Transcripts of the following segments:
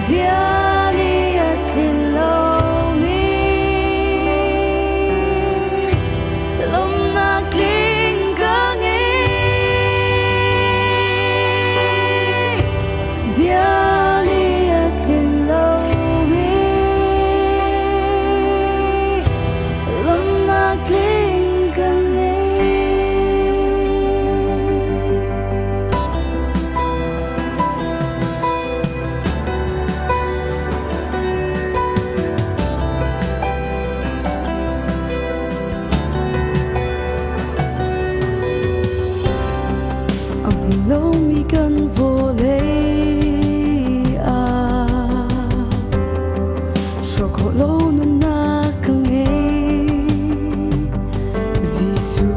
Bia nih a tlin lomi lawmhnak tling ka ngei. Bia nih a tlin lomi lawmhnak tling ka ngei. A hmu lomi kan vawlei ah hrawh khawh lo nunnak ka ngei Jesuh.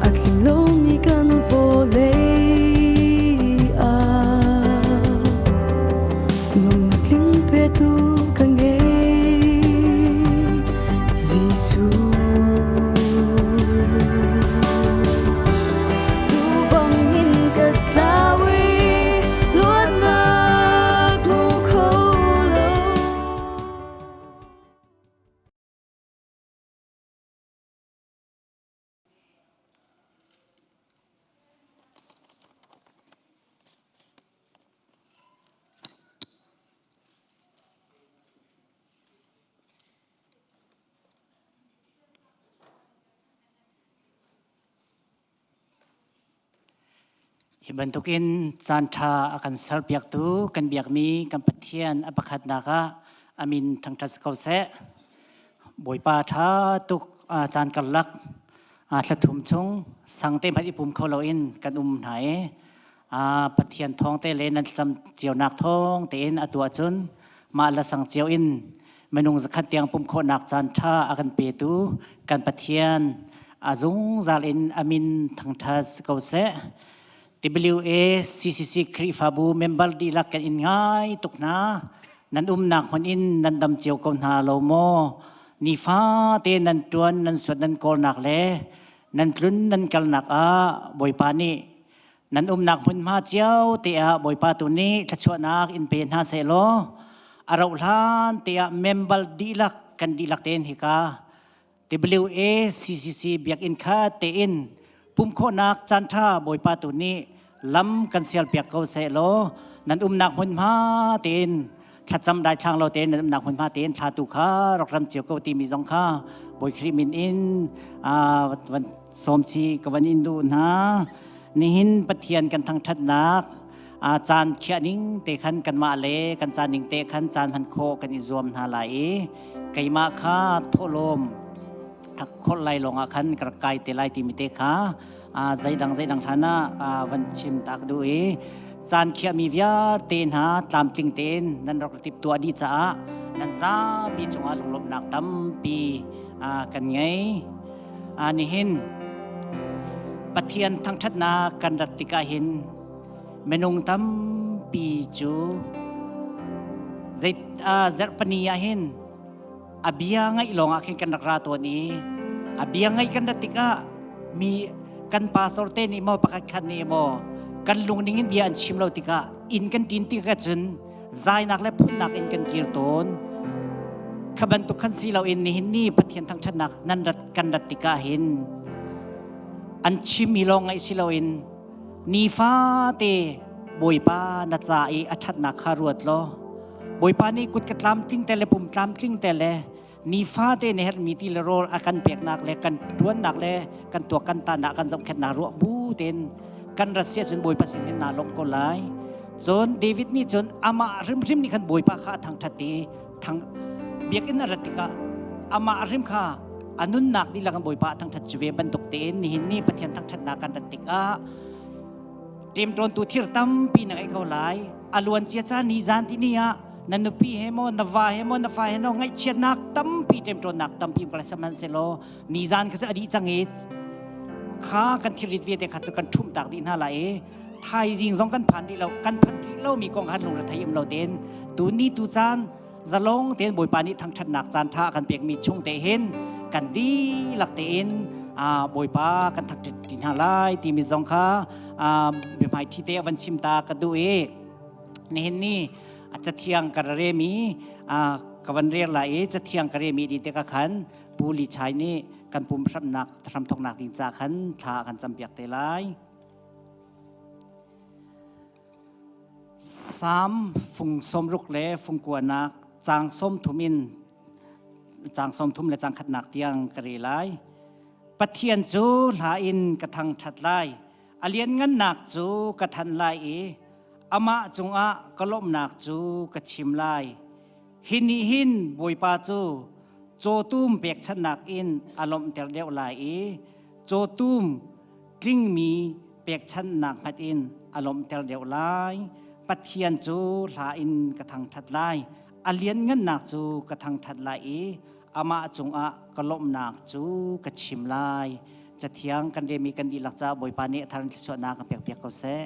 A tling lomi kan vawlei ah lung tling petu ka ngei Jesuh. Tu bangin ka tlau i luatnak hmu kho lo. Hi bantukin caanṭha a kan serpiaktu kan biakmi kan Pathian a pakhatnak ah a min thangṭhat si ko seh. Bawipa ṭha tuk caan karlak thla thum chung sang te hmanh i pum kho loin kan um hna i Pathian thawng te le nan thlacam cionak thawng tein atu ahcun mah la sang cio in minung zakhat tiang pumh khawhnak caan ṭha a kan petu kan Pathian a zungzal in a min thangṭhat si ko seh. TWA CCC Khrihfabu member dihlak kan in ngai tuk hna. Nan umnak hmun in nan dam cio ko hna lo maw? Nifate nan ṭuan nan suat nan kawlnak le nan tlun nan kalnak ah Bawipa nih nan umnak hmunhma cio te ah Bawipa tu nih thluachuahnak in pe hna seh law a rauh hlan te ah membal dihlak kan dihlak tein hika WA CCC biakinn kha tein pumkhawhnak caanṭha Bawipa tu nih lam kan sialpiak ko seh law nan umnak hmunhma tein thlacam daithlang lo tein nan umnak hmunhma tein thla tu kha rak ram cio ko timi zong kha Bawi Khrih min in van sawm chi ka van in duh hna. Nihin Pathian kan thangṭhatnak caan khiah ning te khan kanmah le kan caan ning te khan caan hman khawh kan i zuam hna lai i keimah kha thawhlawm khawlh lai lawngah khan ka rak kai te lai timi te kha zeidang zeidang hlan ah van chim ta ka duh i caan khiahmi vialte hna tlamtling tein nan rak tip tuah dih caah nan zapi cungah lunglawmhnak tampi kan ngei. Nihin Pathian thangṭhatnak kan rat tikah hin minung tampi cu zei zarhpini ah hin a bia ngaih lawng ah khin kan rak ra tawn i a bia ngaih kan rat tikah mi kan pastor te nih maw pakhat khat nih maw kan lungning in bia an chim lo tikah inn kan ṭin tikah cun zainak le phunnak in kan kir tawn. Kha bantuk khan si loin nihin ni Pathian thangṭhatnak nan rat kan rat tikah hin an chimmi lawng ngaih si loin nifate Bawipa na ca i a ṭhatnak kha ruat law Bawipa nih kut ka tlamtling te le pum tlamtling te le nifate na herhmi ti le rawl a kan peknak le kan ṭuannak le kan tuak kan tannak kan zohkhenhnak ruah bu tein kan rat si ahcun Bawipa sin hin naa lawmh ko lai. Cun David nih cun amah hrimhrim nih khan Bawipa kha a thangṭhat i thang biakinn a rat tikah amah hrim kha a nunnak dihlak in Bawipa a thangṭhat cu ve bantuk tein nihin ni Pathian thangṭhatnak kan rat tikah ṭemṭawntu thir tampi na ngeih ko lai a luan cia caan ni zan ti ni ah na nupi he maw na va he maw na fa he maw ngaihchiatnak tampi ṭemṭawnnak tampi um sihmanhsehlaw ni zan kha cu a dih cang i kha kan thilrit vialte kha cu kan ṭhumh tak dih hna lai i thaizing zong kan phan rih lo kan phan rih lomi kong khan lungre thei um lo tein tu ni tu caan zalong tein Bawipa nih thangṭhatnak caan ṭha a kan pekmi chung te hin kan dihlak tein Bawipa kan thangṭhat ṭi hna lai timi zong kha biahmaiṭhi te a van chim ta ka duh i nihin ni cathiang ka remi ka van rel lai i cathiang ka remi di te ka khan Pu Li Chai nih kan pum hramnak hramthoknak ding ca khan thla kan campiak te lai. Salm fung 60 le fung kuanak caang 30 in caang 30 le caang khatnak tiang ka rel lai. Pathian cu hla in ka thangṭhat lai. A lianngannak cu ka thanh lai i amah cungah ka lawmhnak cu ka chim lai. Hi nih hin Bawipa cu cawtum pekchanhnak in a lawmhter deuh lai i cawtum tlingmi pekchanhnak hngat in a lawmhter deuh lai. Pathian cu hla in ka thangṭhat lai. A lianngannak cu ka thangṭhat lai i amah cungah ka lawmhnak cu ka chim lai. Cathiang kan remi kan dihlak caah Bawipa nih a thar in thluachuahnak kan pekpiak ko seh.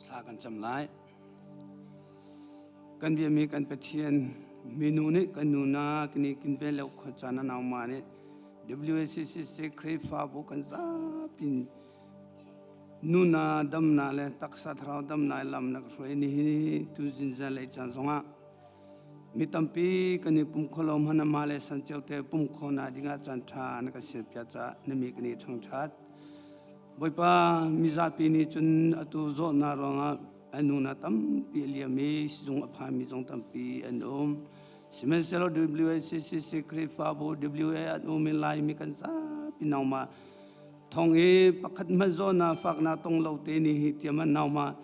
Thla kan cam lai. Kan biami kan Pathian minu nih kan nu na kini kin ve lo kho caan nau ma nih WACCC Khrihfabu kan zapin nuna damna le taksa thlarau damna lam na ka hruai ni hi tu zinzan lei caan zongah Mi tampi kan i pum kho lo hmanh ah mah le san cio te pum kho na dingah caan ṭha na kan serpiak caah na mi kan i ṭhangṭhat. Bawipa, mizapi nih cun atu zawtnak ruangah an nu na tampi a liam i sizung a phanmi zong tampi an um. Sihmanhsehlaw WACCC Khrihfabu WA an um i Laimi kan zapi nangmah thong i pakhat hmanh zawtnak faknak tong lo te nih hi tiam an nangmah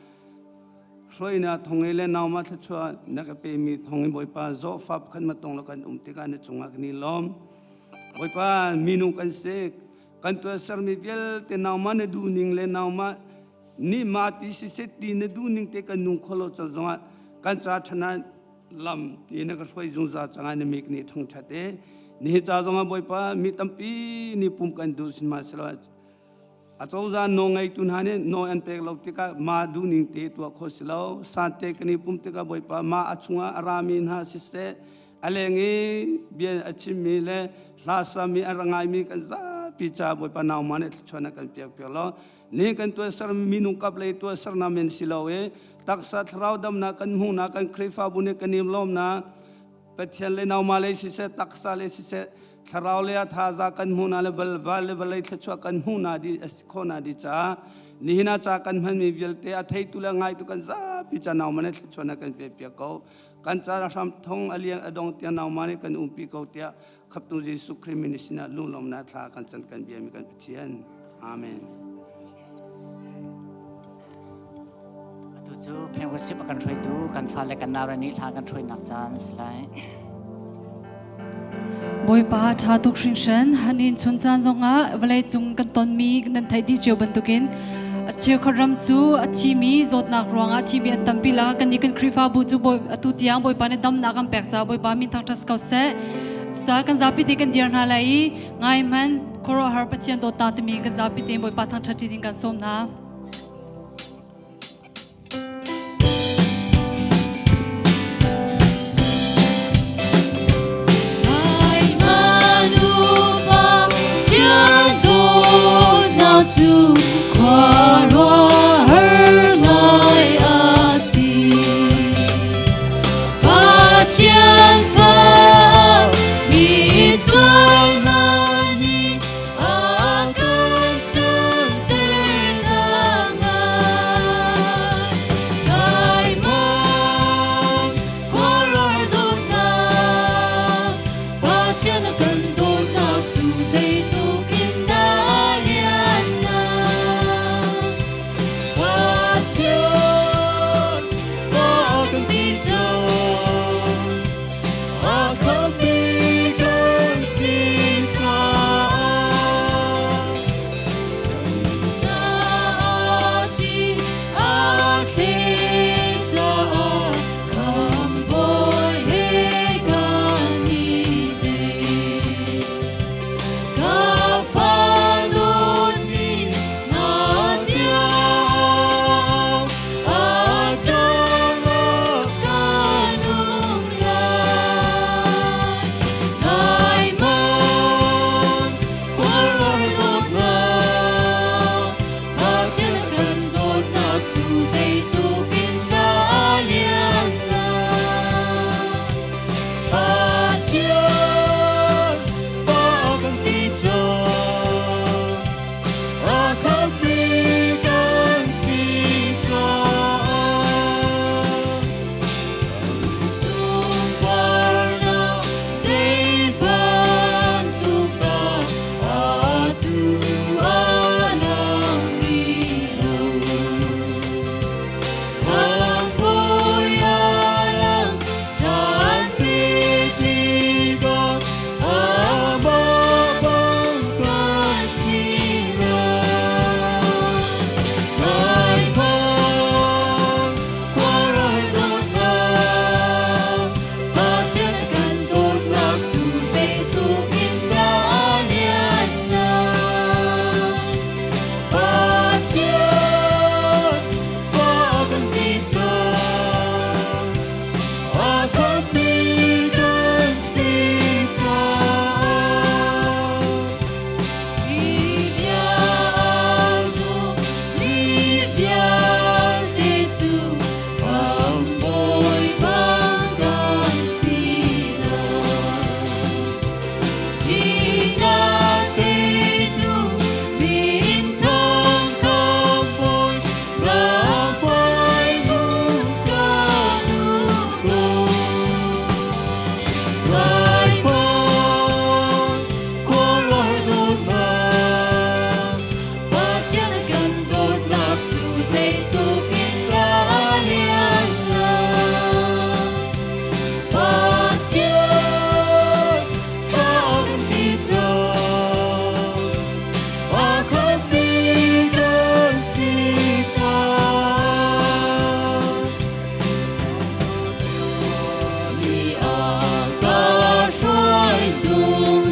Hruainak thong i le nauma thluachuah na ka pemi thong in Bawipa zawhfa pakhat ma tong lo kan um tikah na cungah kan i lawm. Bawipa minung kan si kan tuahsermi vialte nauma na duhning le nauma nih ma ti siseh ti na duhning te kan nung kholo can zongah kan ca ṭhana lam ti na ka hruai zungzal cangah na mik nih thangṭhat e nihi ca zongah Bawipa mi tampi nih pum kan duh sihmanhsehlaw Acozah nawlngeitu hna nih nawl an pek lo tikah mah duhning te tuah khawh si lo. Sante kan i pumh tikah Bawipa mah a chungah a rami hna siseh, a leng i bia a chimmi le hla sami a ra ngaimi kan zapi ca Bawipa nangmah nih thluachuahnak kan pek piak law ni kan tuahser minung kap lei tuahsernak men si lo i taksa thlarau damnak kan hmuhnak kan Khrihfabu nih kan i lawmnak Pathian le nauma lei siseh taksa le siseh thlarau le a thaza kan hmuh na le val le vawlei thluachuah kan hmuh na di a si khawh na di caah nihin ah ca kan hmanmi vialte a theitu le ngaitu kan zapi ca nauma nih thluachuah na kan pe piak ko kan ca hram thong a liang a dong tiang nauma nih kan umpi ko tiah khaptu Jesuh Khrih min sinah lunglawmnak thla kan can kan biami kan Pathian Amen. Atu cu Peng worship a kan hruaitu kan fale kan nau nih hla kan hruainak caan a si lai. Bawipa ṭha tuk hringhran hanin chun caan zongah vawlei cung kan tonmi nan theih dih cio bantukin cheukhat ram cu a thimi zawtnak ruangah a thimi an tampi la kan nih kan Khrihfabu cu atu tiang Bawipa nih damnak kan pek caah Bawipa min thangṭhat ko seh. Cucaah kan zapi te kan dir hna lai i ngai hmanh khuaruahhar Pathian dawtnak timi kan zapi te Bawipa thangṭhat ding kan sawm hna. Cu khuaruahhar ngai a si. Pathian fa mi sualnak nih a kan canter ngai. Taiman khuaruahhar dawtnak, Pathian a kan dawtnak cu zeitluk in dah a lianngan.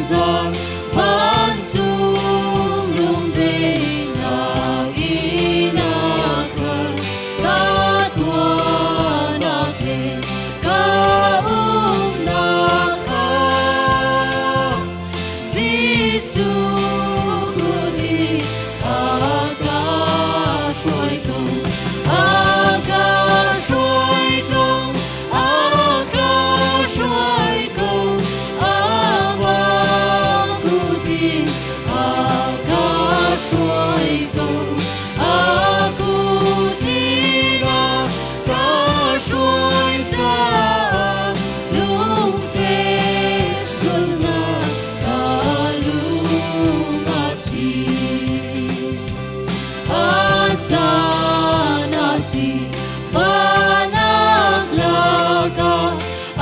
zungzal vancung lungdaihnak in a khat ka tuahnak le ka umnak ah Jesuh kut in a ka hruai ko a ka hruai ko a ka hruai ko amah kut in a ka hruai ko a kut in a ka hruai caah lungfek zulnak ka lung a si. A caan a si fahnak lakah a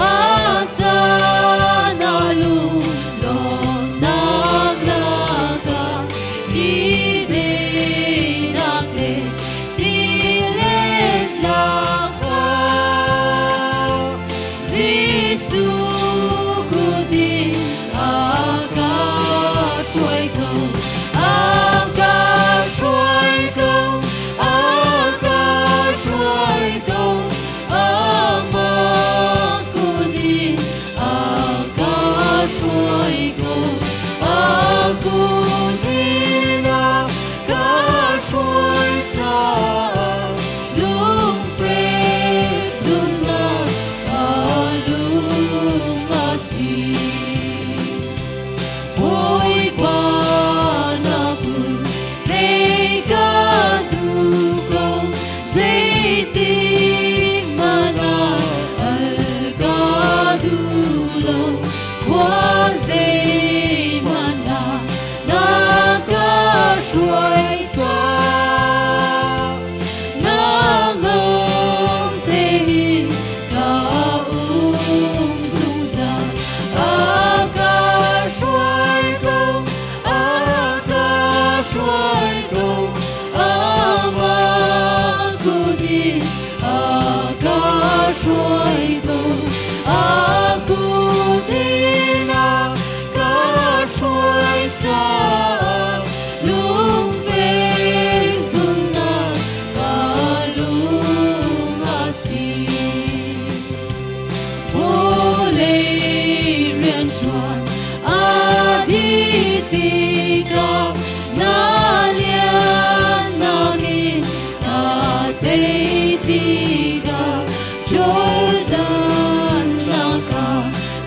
caan a lunglawmhnak lakah thihnak le tilet lakah Jesuh kut in a ka hruai ko a ka hruai ko a ka hruai ko amah kut in a ka hruai ko a kut in a ka hruai caah lungfek zumhnak ka lung a si. Bawipa na kut thei ka duh ko zeitik hmanh ah al ka duh lo khua zeihmanh ah na ka hruai caah na ngam tein ka um zungzal a ka hruai ko a ka hruai ko amah kut in a ka hruai ko a kut in a ka hruai caah lungfek zumhnak ka lung a si. Vawlei rianṭuan a dih tikah na liannak in ka tei tikah Jordan na ka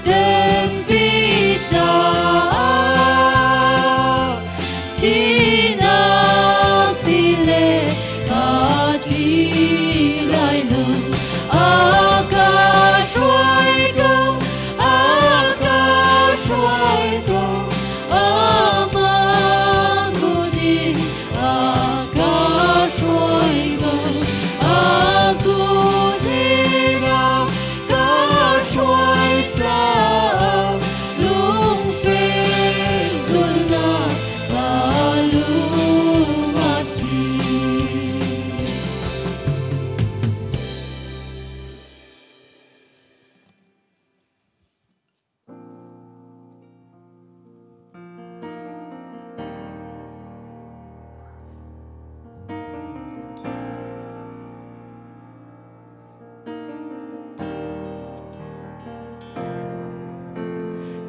tenpi caah thihnak ti le ka ṭi lai lo a ka hruai ko a ka hruai ko amah kut in a ka hruai ko a kut in a ka hruai caah lungfek zulhnak ka lung a si.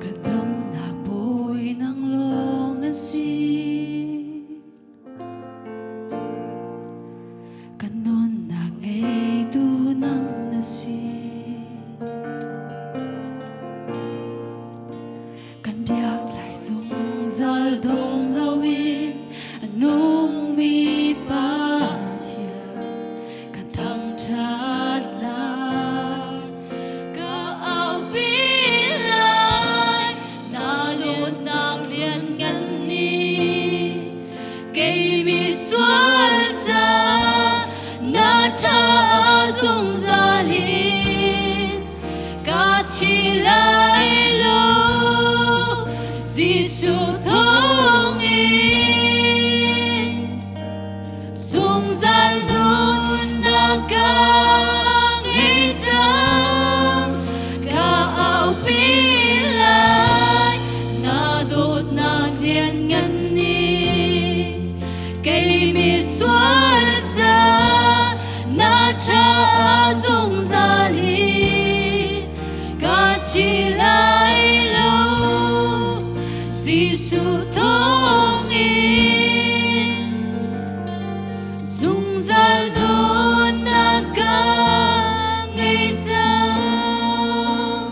Ka damnak bawi nang lawng na si. Ka nunnak ngeitu nang na si. Kan biak lai zungzal dong loin a nungmi Pathian kan thangṭhat lai. Ka aupi lai na dawtnak lianngan nih kei misual ca na ṭha zungzal in ka thi lai lo Jesuh thawngin zungzal nunnak ka ngei cang ka aupi lai na Lianngan nih kei misual ca na ṭha zungzal i ka thi lai lo Jesuh thawngin zungzal dawtnak ka ngei cang.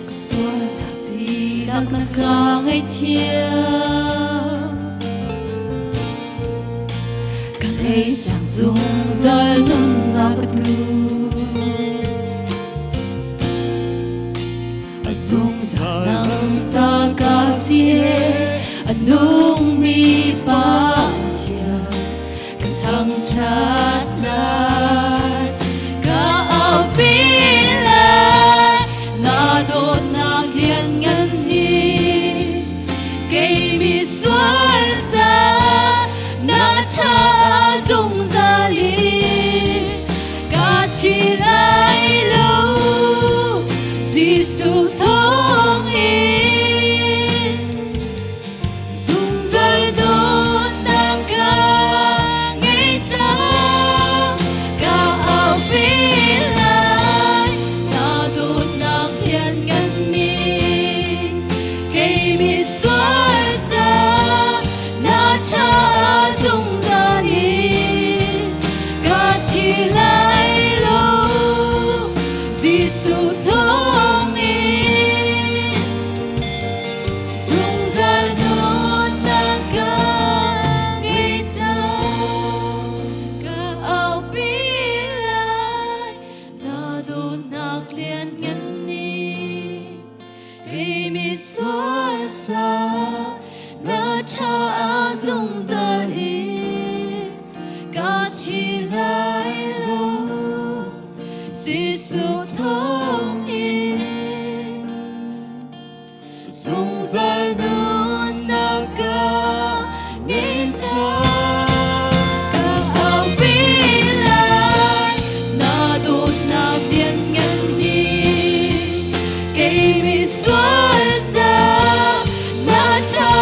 Ka sualnak dihlak na ka ngaihthiam. Ka ngei cang zungzal nunnak ka tu. A zungzal nang ta ka si e, a nungmi Pathian ka thangṭhat lai. Ka aupi lai, na dawtnak lianngan nih kei misual ca na ṭha zungzal i ka thi lai lo Jesuh thawngin zungzal dawtnak ka ngei cang ka aupi lai na dawtnak lianngan nih kei misual ca na ṭha zungzal i ka thi lai lo Jesuh thawngin zungzal dawtnak ka ngei cang ka aupi lai na dawtnak lianngan nih kei misual ca na ṭha zungzal i ka thi lai lo Jesuh thawngin zungzal nunnak ka ngei cang. Ka aupi lai na dawtnak lianngan nih kei misual ca na ṭha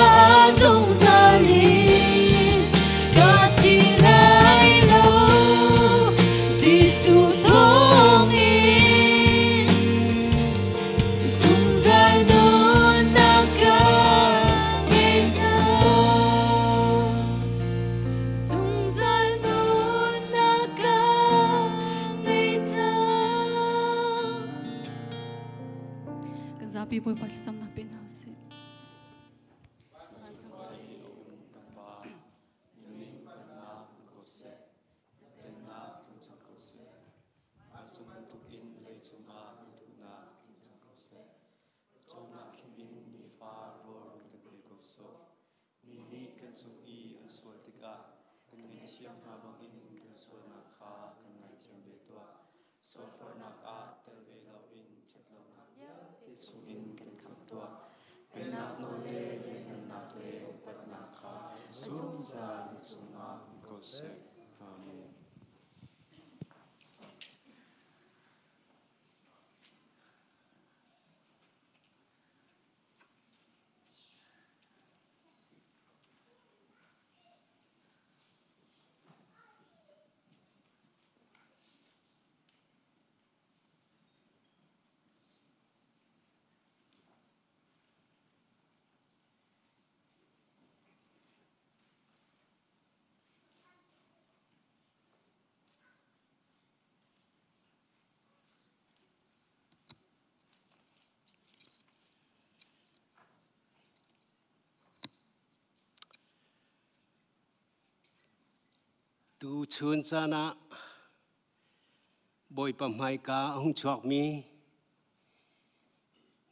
zungzal i ka thi lai lo Jesuh thawngin zungzal dawtnak ka ngei cang. Zungzal dawtnak ka ngei cang. Kan zapi Bawipa thlacamnak pe hna usih. Vancung bantukin leicung ah na duhnak tling cang ko seh. Cawmnak khim in nifa rawl run kan pe ko sawh. Mi nih kan cung i an sual tikah kan ngaihthiam hna bangin kan sualnak kha kan ngaithiam ve tuah. Sualforhnak ah tel ve loin ṭhatlonak vialte chungin kan khamh tuah. Pennak nawl le lianhngannak le upatnak kha zungzal na cungah um ko seh. Amen. Tuchun caan ah Bawipa hmaika a hung chuakmi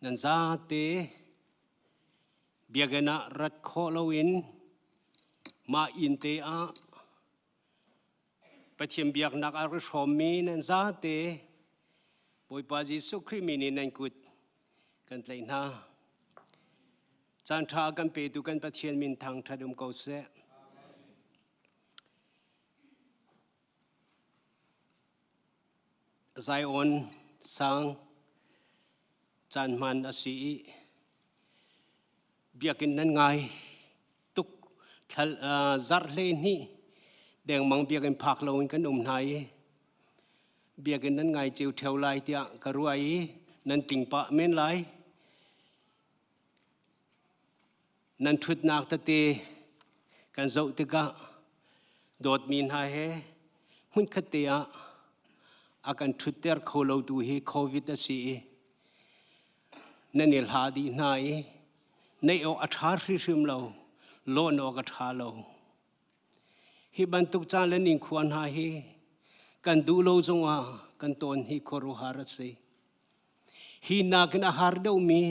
nan zate biakinn ah rat khawh loin mah inn te ah Pathian biaknak ah ri hrawmmi nan zate Bawipa Jesuh Khrih min in nan kut kan tlaih hna. Caan ṭha kan petu kan Pathian min thangṭhat um ko seh. Zion sang caan hman a si i biakinn nan ngai tuk thal zarh hle hnih dengmang biakinn phak loin kan um hna i biakinn nan ngai ceu theo lai tiah ka ruah i nan tling pah men lai. Nan ṭhutnak tete kan zoh tikah dawtmi hna he hmunkhat te ah a kan ṭhutter kho lotu hi COVID a si i nan i hla dih hna i neih awk a ṭha hrimhrim lo, lawn awk a ṭha lo. Hi bantuk caan le ningkhua hna hi kan duh lo zongah kan tawn hi khuaruahhar a si. Hi nakin a har deuhmi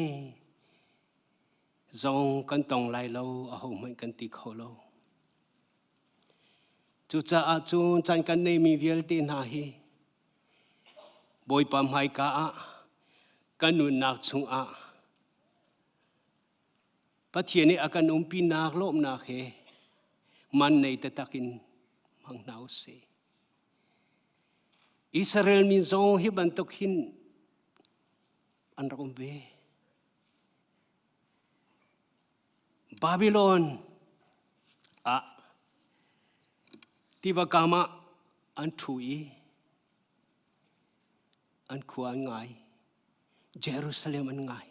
zong kan tong lai lo, ahohmanh kan ti kho lo. Cucaah cun caan kan neimi vialte hna hi Bawipa hmaika ah kan nunnak chungah Pathian nih a kan umpinak lawmhnak he man nei taktak in hmang hna u sih. Israel mi zong hi bantuk hin an rak um ve. Babylon ah tiva kam ah an ṭhu i an khua an ngai. Jerusalem an ngai.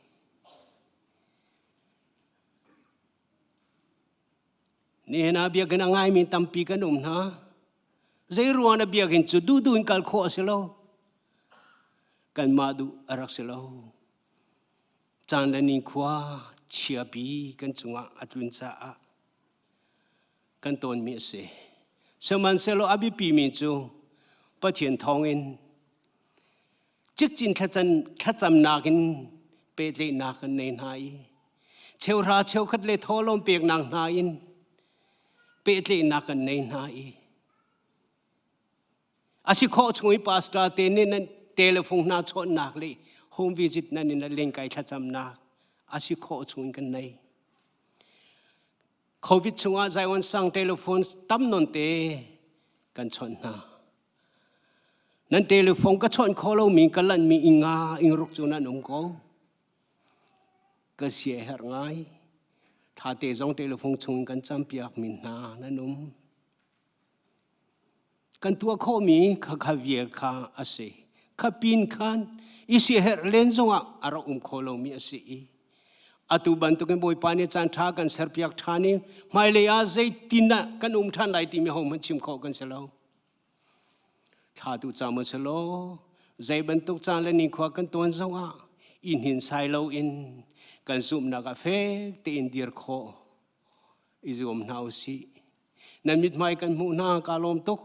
Nihin ah biakinn a ngaimi tampi kan um hna. Zei ruang na biakinn cu duhduh in kal khawh a si lo. Kanmah duh a rak si lo. Caan le nikhua chiapi kan cungah a tlun caah kan tawnmi a si. Sihmanhsehlaw a biapimi cu Pathian thawngin cikcin thlacamnak in pehtlaihnak kan nei hna i cheuhra cheukhat le thawhlawm peknak hna in pehtlaihnak kan nei hna i A si khawh chung i pastor te nih nan telephone hna chawnhnak le home visit nan in lengkai thlacamnak a si khawh chung in kan nei. COVID chungah Zion sang telephone tam non te kan chawnh hna. Nan telephone ka chawnh kho lomi ka lanhmi inga ingruk cu nan um ko. Ka sia herh ngai. Tha te zong telephone chung kan campiak mi hna nan um. Kan tuah khawhmi kha vial kha a si. Kha pin khan i siaherh len zongah a rak um kho lomi a si i atu bantukin Bawipa nih caan ṭha kan serpiak ṭhan i hmailei ah zeitin dah kan um ṭhan lai timi hohmanh chim khawh kan si lo. Thla tu cam u selaw zei bantuk caan le nikhua kan tuan zongah i hninsai loin kan zumhnak ah fek tein dir khawh i zuam hna u sih. Nan mithmai kan hmuh hna ka lawm tuk.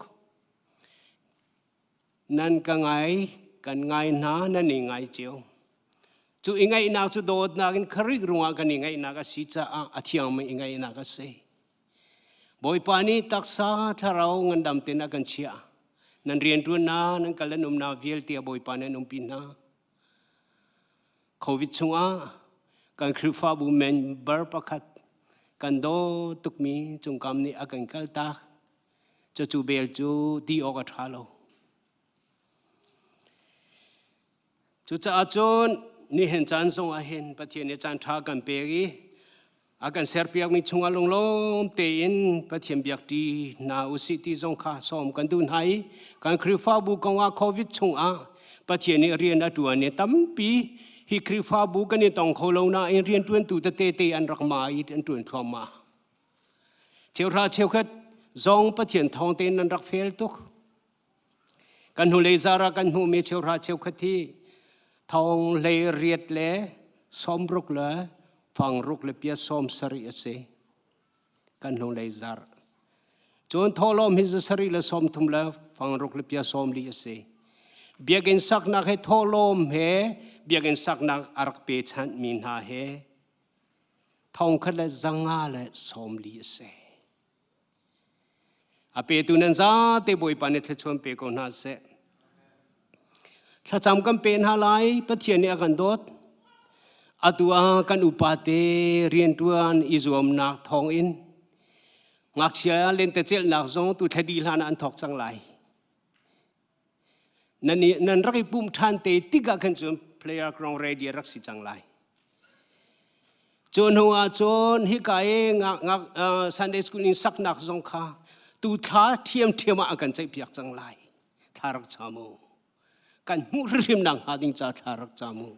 Nan ka ngai, kan ngai hna, nan i ngai cio. Cu i ngaihnak cu dawtnak in kharik rungah kan i ngaihnak a si caah a thiangmi i ngaihnak a si. Bawipa nih taksa thlarau ngandam ten a kan chiah. Nan rianṭuannak, nan kal nan umnak vialte a Bawipa nih an umpi hna. COVID chungah kan Khrihfabu member pakhat kan daw tukmi cungkam nih a kan kaltak. Cucu bel cu ti awk a ṭha lo. Cucaah cun nihin caan zong ah hin Pathian nih caan ṭha kan pek i a kan serpiakmi chungah lunglawm tein Pathian biakṭi hna usih ti zong kha sawm kan duh hna i kan Khrihfabu kongah COVID chungah Pathian nih rian a ṭuan i tampi hi Khrihfabu kan i tong kho lo nain rianṭuantu tete te an rak ma i an ṭuan thluahmah. Cheuhra cheukhat zong Pathian thawng tein nan rak fel tuk. Kan hnulei zar ah kan hmuhmi cheuhra cheukhat hi thong hlei riat le sawmruk le fangruk le pia 70 a si. Kan hnulei zar. Cun thawhlawm hi 7 le 30 le fangruk le pia 40 a si. Biakinn saknak he thawhlawm he biakinn saknak a rak pechanhmi hna he 1540 a si. A petu nan zate Bawipa nih thluachuan pe ko hna seh. Thlacam kan pe hna lai, Pathian nih a kan dawt. Atu ah kan upa te rianṭuan i zuamnak thawngin ngakchia lentecelhnak zong tu thladi hlan ah an thawk cang lai. Nan nan rak i pum ṭhan te tikah khan cun player ground ready rak si cang lai. Cu hnu ah cun hika i ngak Sunday school in saknak zong kha tu thla ṭhiamṭhiam ah a kan ceihpiak cang lai. Thla rak cam u. Kan hmuh hrimhrim nak hnga ding ca thla rak cam u.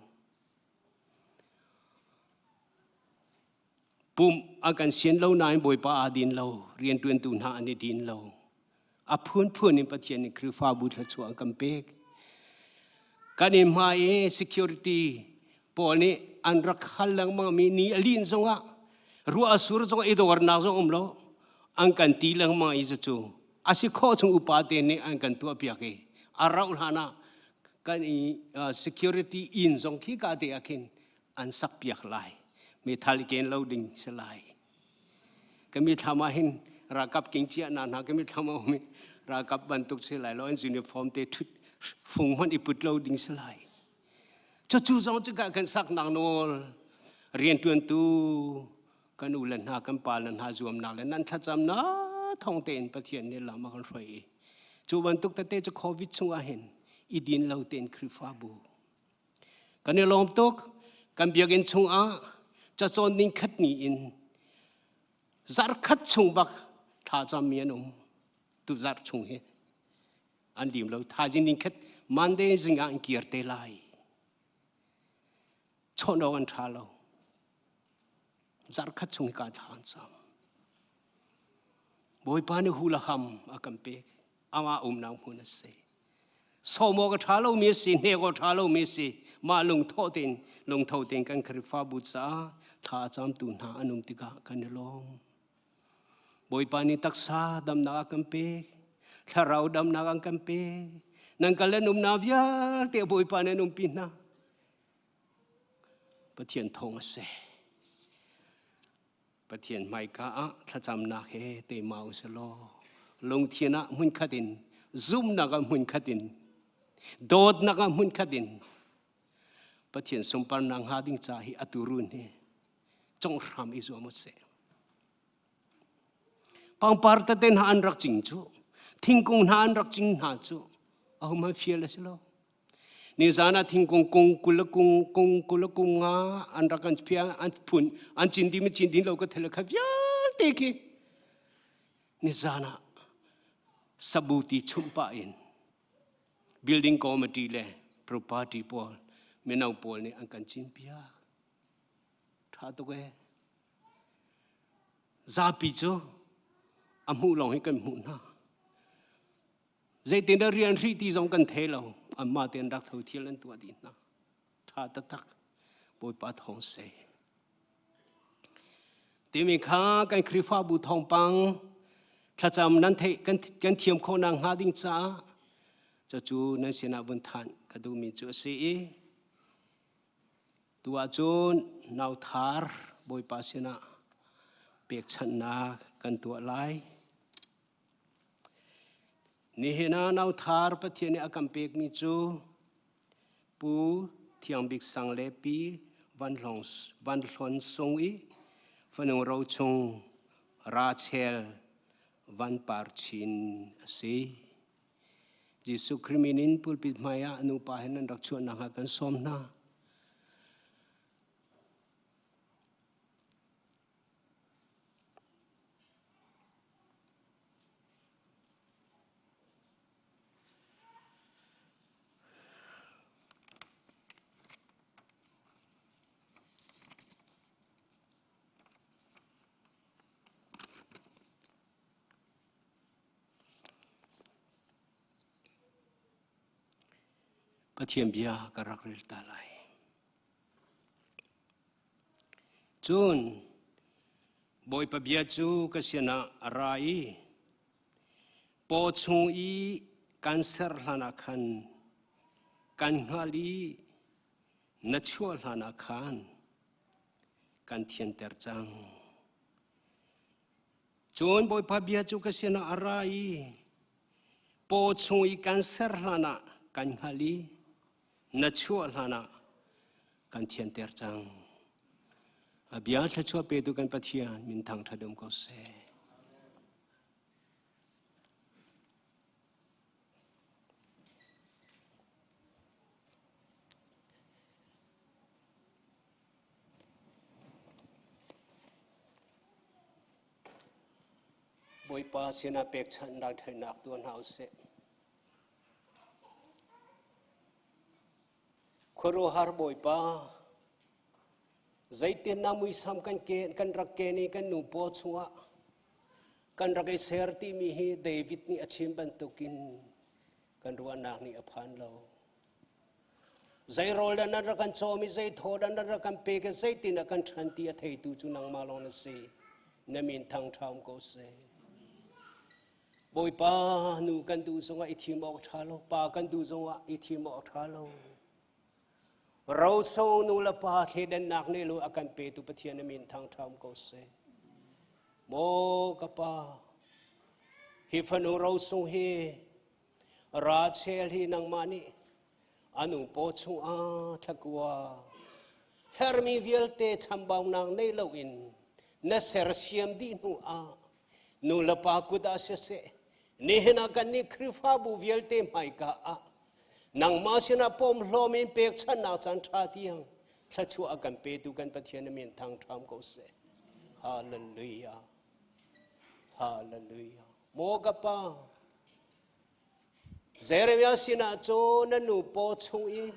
Pumh a kan sian lo nain Bawipa aa din lo, rianṭuantu hna an i din lo. A phunphun in Pathian nih Khrihfabu thluachuah a kan pek. Kan i hma i security pawl nih an rak hal lengmang mi ni a lin zongah ruah a sur zongah i dawrnak zong um lo an kan ti lengmang i cucu a si khawh chung upa te nih an kan tuahpiak i a rauh hlan ah kan i security inn zong khi ka te ah khin an sakpiak lai mithal i ken lo ding si lai ka mithlam ah hin ralkap king chia na hna ka mithlam ah um ralkap bantuk si lai lo an uniform te thut fung hmanh i put lo ding si lai cucu zong cu kan saknak nawl riantuantu kan u le hna kan pa le hna zuamnak le nan thlacamnak thawng tein Pathian nih lam a kan hruai i cu bantuk tete cu COVID chungah hin i din lo tein Khrihfabu Kan i lawm tuk. Kan biakinn chungah cacawn ding khat ni in zarh khat chung bak thlacammi an um. Tu zarh chung hi an lim lo. Thaizing ding khat Monday zing ah an kir te lai. Chawnh awk an ṭha lo. Zarh khat chung hi ka thla an cam. Bawipa nih hu le ham a kan pek. Amah umnak hmun a si. Sawm awk a ṭha lomi a si, hnek awk a ṭha lomi a si. Mah lungthawh tein lungtho tein kan Khrihfabu caah thla a camtu hna an um tikah kan i lawm. Bawipa nih taksa damnak a kan pek, thlarau damnak an kan pek. Nan kal le umnak vialte Bawipa nih an umpi hna. Pathian thawng a si. Pathian hmaika ah thlacamnak he teima u si law lungthin ah hmunkhat in zumhnak ah hmunkhat in dawtnak ah hmunkhat in Pathian sunparnak hnga ding ca hi atu run hi conghram i zuam u sih. Pangpar tete hna an rak cing cu thingkung hna an rak cing hna cu ahohmanh fial a si lo. Nizan ah thingkung kung kul kung kung kul kung nga an rak an phia an phun an cin ding cin ding lo ka thel kha vialte khi nizan ah sabuti chumh pah in building committee le property pawl mino pawl nih an kan cin piak tha tuk e zapi cu a hmuh lawng hi kan hmuh hna Zeitindah rian hrih ti zong kan thei lo. Anmah tein rak tho thil an tuah dih hna. Ṭha taktak. Bawipa thawng seh. Timi kha kan Khrihfabu thawngpang thlacam nan theih kan, kan thiam khawh nak hnga ding caah cucu nan sinah vun thanh ka duhmi cu a si i tu ahcun nauthar Bawipa sinah pekchanhnak kan tuah lai. Nihin ah nauthar Pathian nih a kan pekmi cu Pu Thiang Bik Sang le Pi Van Hlong, Van Hlon Sung i fanu rochung Rachel Van Par Chin a si. Jesuh Khrih min in pulpit hmai ah nupa he nan rak chuahnak hnga kan sawm hna. Pathian bia ka rak rel ta lai. Cun Bawipa bia cu ka sinah a ra i paw chung i kan ser hlanah khan kan hngalh i na chuah hlanah khan kan thianter cang. Cun Bawipa bia cu ka sinah a ra i paw chung i kan ser hlanah kan hngalh i na chuah hlanah kan thianter cang. A bia thluachuah petu kan Pathian min thangṭhat um ko seh. Bawipa sinah pekchanh ralṭhatnak tuah hna usih. Khuaruahhar Bawipa, zeitin na muisam kan ke kan rak ken i kan nu paw chungah kan rak i ser timi hi David nih a chim bantukin kan ruahnak nih a phan lo. Zei rawl dah nan rak kan cawm i zei thaw dah nan rak kan pek i zeitin a kan ṭhan ti a theitu cu nangmah lawng na si. Na min thangṭha um ko seh. Bawipa, nu kan duh zongah i thim awk ṭha lo, pa kan duh zongah i thim awk ṭha lo. Roso nu le pa thleidannak nih lu a kan petu Pathian na min thangṭha um ko seh. Maw ka pa, hi fanu rosung hi Rachel hi nangmah nih a nu paw chungah thlakua hermi vialte chambaunak nei loin na sersiam dih hnu ah nu le pa kut ah siseh nihin ah kannih Khrihfabu vialte hmaika ah nangmah sinah pawmhlawm in pekchanhnak caan ṭha tiang thluachuah a kan petu kan Pathian na min thangṭham ko seh. Hallelujah. Hallelujah. Maw ka pa, Jeremiah sinah cun na nu paw chung i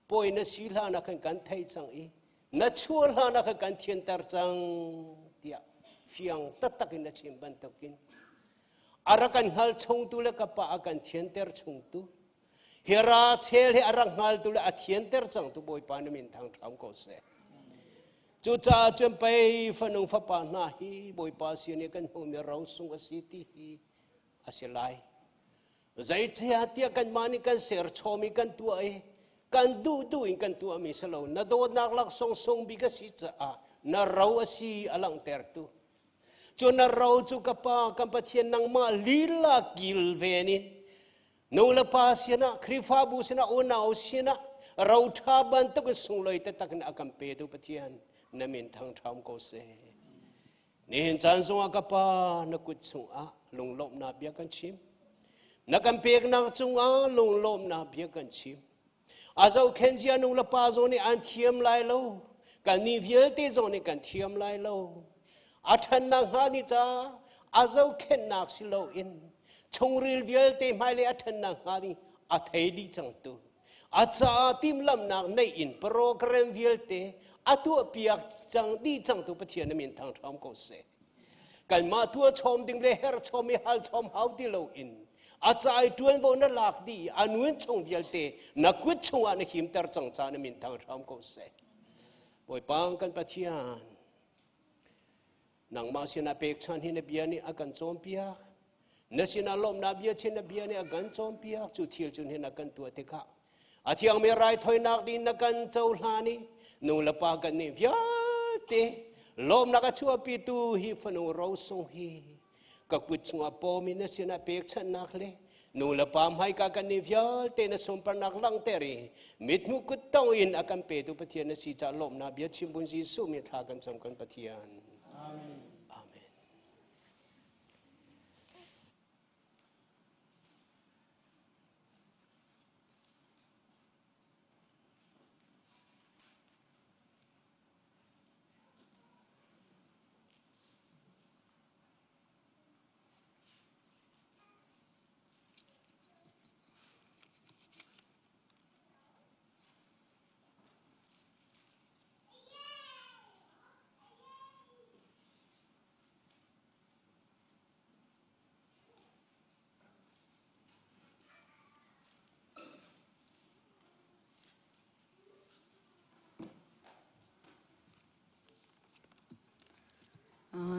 pawi na si hlan ah khan kan theih cang i na chuah hlan ah khan kan thianter cang tiah fiang taktak in na chim bantukin a rak kan hngal chungtu le ka pa a kan thianter chungtu hi Rachel hi a rak hngaltu le a thianter cangtu Bawipa na min thangṭham ko seh. Cucaah cun pei fanu fapa hna hi Bawipa sin i kan hmuhmi rosung a si ti hi a si lai. Zeicahtiah tiah kanmah nih kan serchawm i kan tuah i kan duhduh in kan tuahmi si lo. Na dawtnak laksawng sung bik a si caah na ro a si a langhtertu. Cu na ro cu ka Pa kan Pathian nangmah lila kilven in Nu le pa sinah, Khrihfabu sinah, unau sinah ro ṭha bantuk in sunglawi taktak in a kan petu Pathian na min thangṭha um ko seh. Nihin caan zongah ka pa na kut chungah lunglawmhnak bia kan chim. Na kan peknak cungah lunglawmhnak bia kan chim. A zohkhenh zia nu le pa zong nih an thiam lai lo. Kannih vialte zong nih kan thiam lai lo. A ṭhannak hnga ni ca a zohkhenhnak si loin chungril vialte hmailei a ṭhannak hnga ding a thei dih cangtu. A caah timhlamhnak neih in program vialte a tuahpiak cang dih cangtu Pathian na min thangṭhawm ko seh. Kanmah tuah chom ding le herh chom i hal chom hau ti loin a ca i ṭuanvo na lak dih i a nun chung vialte na kut chungah na himter cang caah na min thang hram ko seh. Bawipa kan Pathian, nangmah sinah pekchan hi na bia nih a kan cawnpiak. Na sinah lawmhnak bia chin na bia nih a kan cawnpiak. Cu thil cun hin a kan tuah tikah a thiangmi raithawinak ding na kan cohlan i nu le pa kan nih vialte lawmnak a chuahpitu hi fanu rosung hi ka kut chungah pawmi na sinah pekchanhnak le nu le pa hmaika kan nih vialte na sunparnak langhter i mithmuh kuttong in a kan petu Pathian na si caah lawmhnak bia chim bun Jesuh mi thla kan cam kan Pathian. Amen. Amen.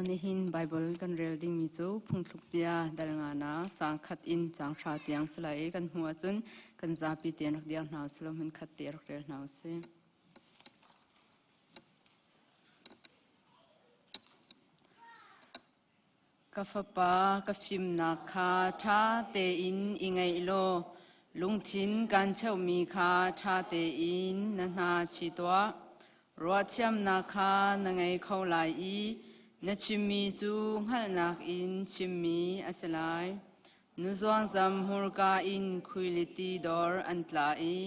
Nihin Baibal kan rel dingmi cu phungthluk bia dal nga caang khat in caang hra tiang si lai i kan hmuh ahcun kan zapi tein rak dir hna usih law hmun khat te rak rel hna usih. Ka fapa, ka fimnak kha ṭha tein i ngaih law lungthin kaan cheuhmi kha ṭha tein na hna chi tuah. Ruahthiamnak kha na ngei kho lai i na chimmi cu hngalhnak in chimmi a si lai. Nu zuangzam hmurka in khuiliti dor an tla i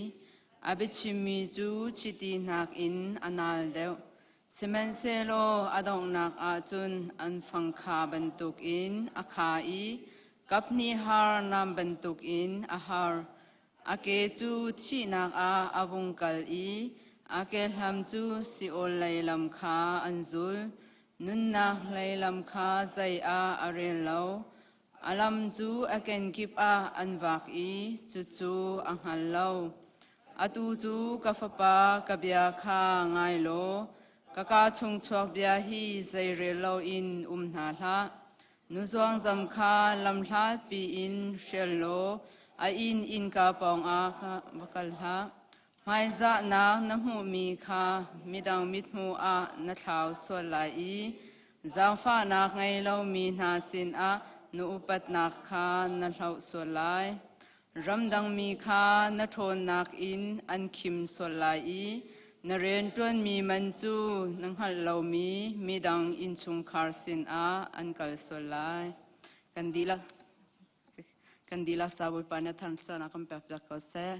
a biachimmi cu chiti nakin a nal deuh. Sihmanhsehlaw a donghnak ah cun an fangkha bantukin a kha i kaphnih har nam bantukin a har. A ke cu thihnak ah a vung kal i a kehlam cu Seol lei lam kha an zul. Nunnak lei lam kha zei ah a rel lo. A lam cu a kenkip ah an vak i cucu a hngal lo. Atu cu ka fapa, ka bia kha ngai law ka kaa chung chuak bia hi zeirel loin um hna hlah. Nu zuangzam kha lamhlatpi in hrial law a inn innka pawngah va kal hlah. Hmaizahnak na hmuhmi kha midang mithmuh ah na thlau sual lai i zaangfahnak ngei lomi hna sinah na upatnak kha na hloh sual lai. Ramdangmi kha na ṭhawnnak in an khim sual lai i na rianṭuanmi man cu na hngalh lomi midang innchungkhar sinah an kal sual lai. Kan dihlak kan dihlak ca Bawipa nih a tharsuanak kan pek piak ko seh.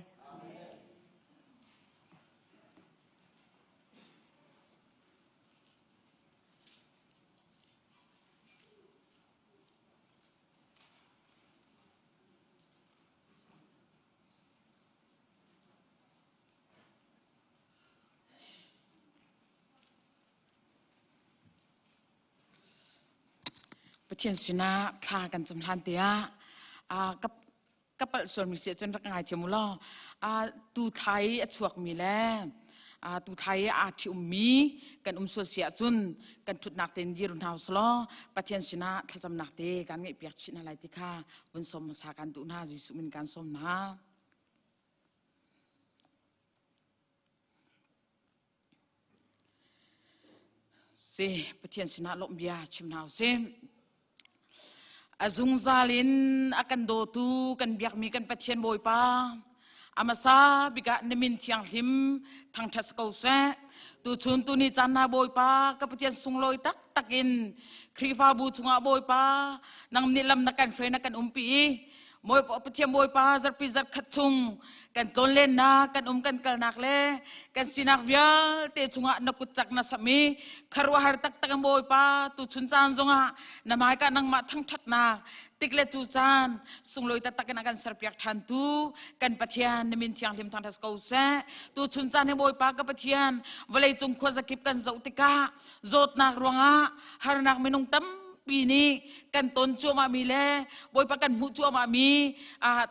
Pathian sinah thla kan cam hlan tiah ka ka palh sualmi si ahcun rak ngai thiam u law tu thla i a chuakmi le tu thla i aa ṭhi-ummi kan um sual si ahcun kan ṭhutnak tein dir hna usih Pathian sinah thlacamnak te kan ngeihpiak chih hna lai ti kha vun sawm hmasa kan duh hna. Jesuh min kan sawm hna. Si Pathian sinah lawmh bia chim hna usih. A zungzal in a kan dawtu kan biakmi kan Pathian Bawipa a hmasa bik ah na min thianghlim thangṭhat si ko seh. Tuchun tuni caan na Bawipa ka Pathian sunglawi taktak in Khrihfabu chungah Bawipa nang nih lam na kan hruai na kan umpi i Pathian Bawipa zarhpi zarhkhat chung kan tlawnlennak kan um kan kalnak le kan sinak vialte chungah na kut cak na sam i kharuahar taktak in Bawipa tuchun caan zongah na hmaika nangmah thangṭhatnak tik le cu caan sunglawi taktak in a kan serpiak ṭhan tu kan Pathian na min thianghlim thangṭhat ko seh. Tuchun caan hi Bawipa ka Pathian vawlei cung khuazakip kan zoh tikah zawtnak ruangah harnak minung tam tampi nih kan ton cuahmahmi le Bawipa kan hmuh cuahmahmi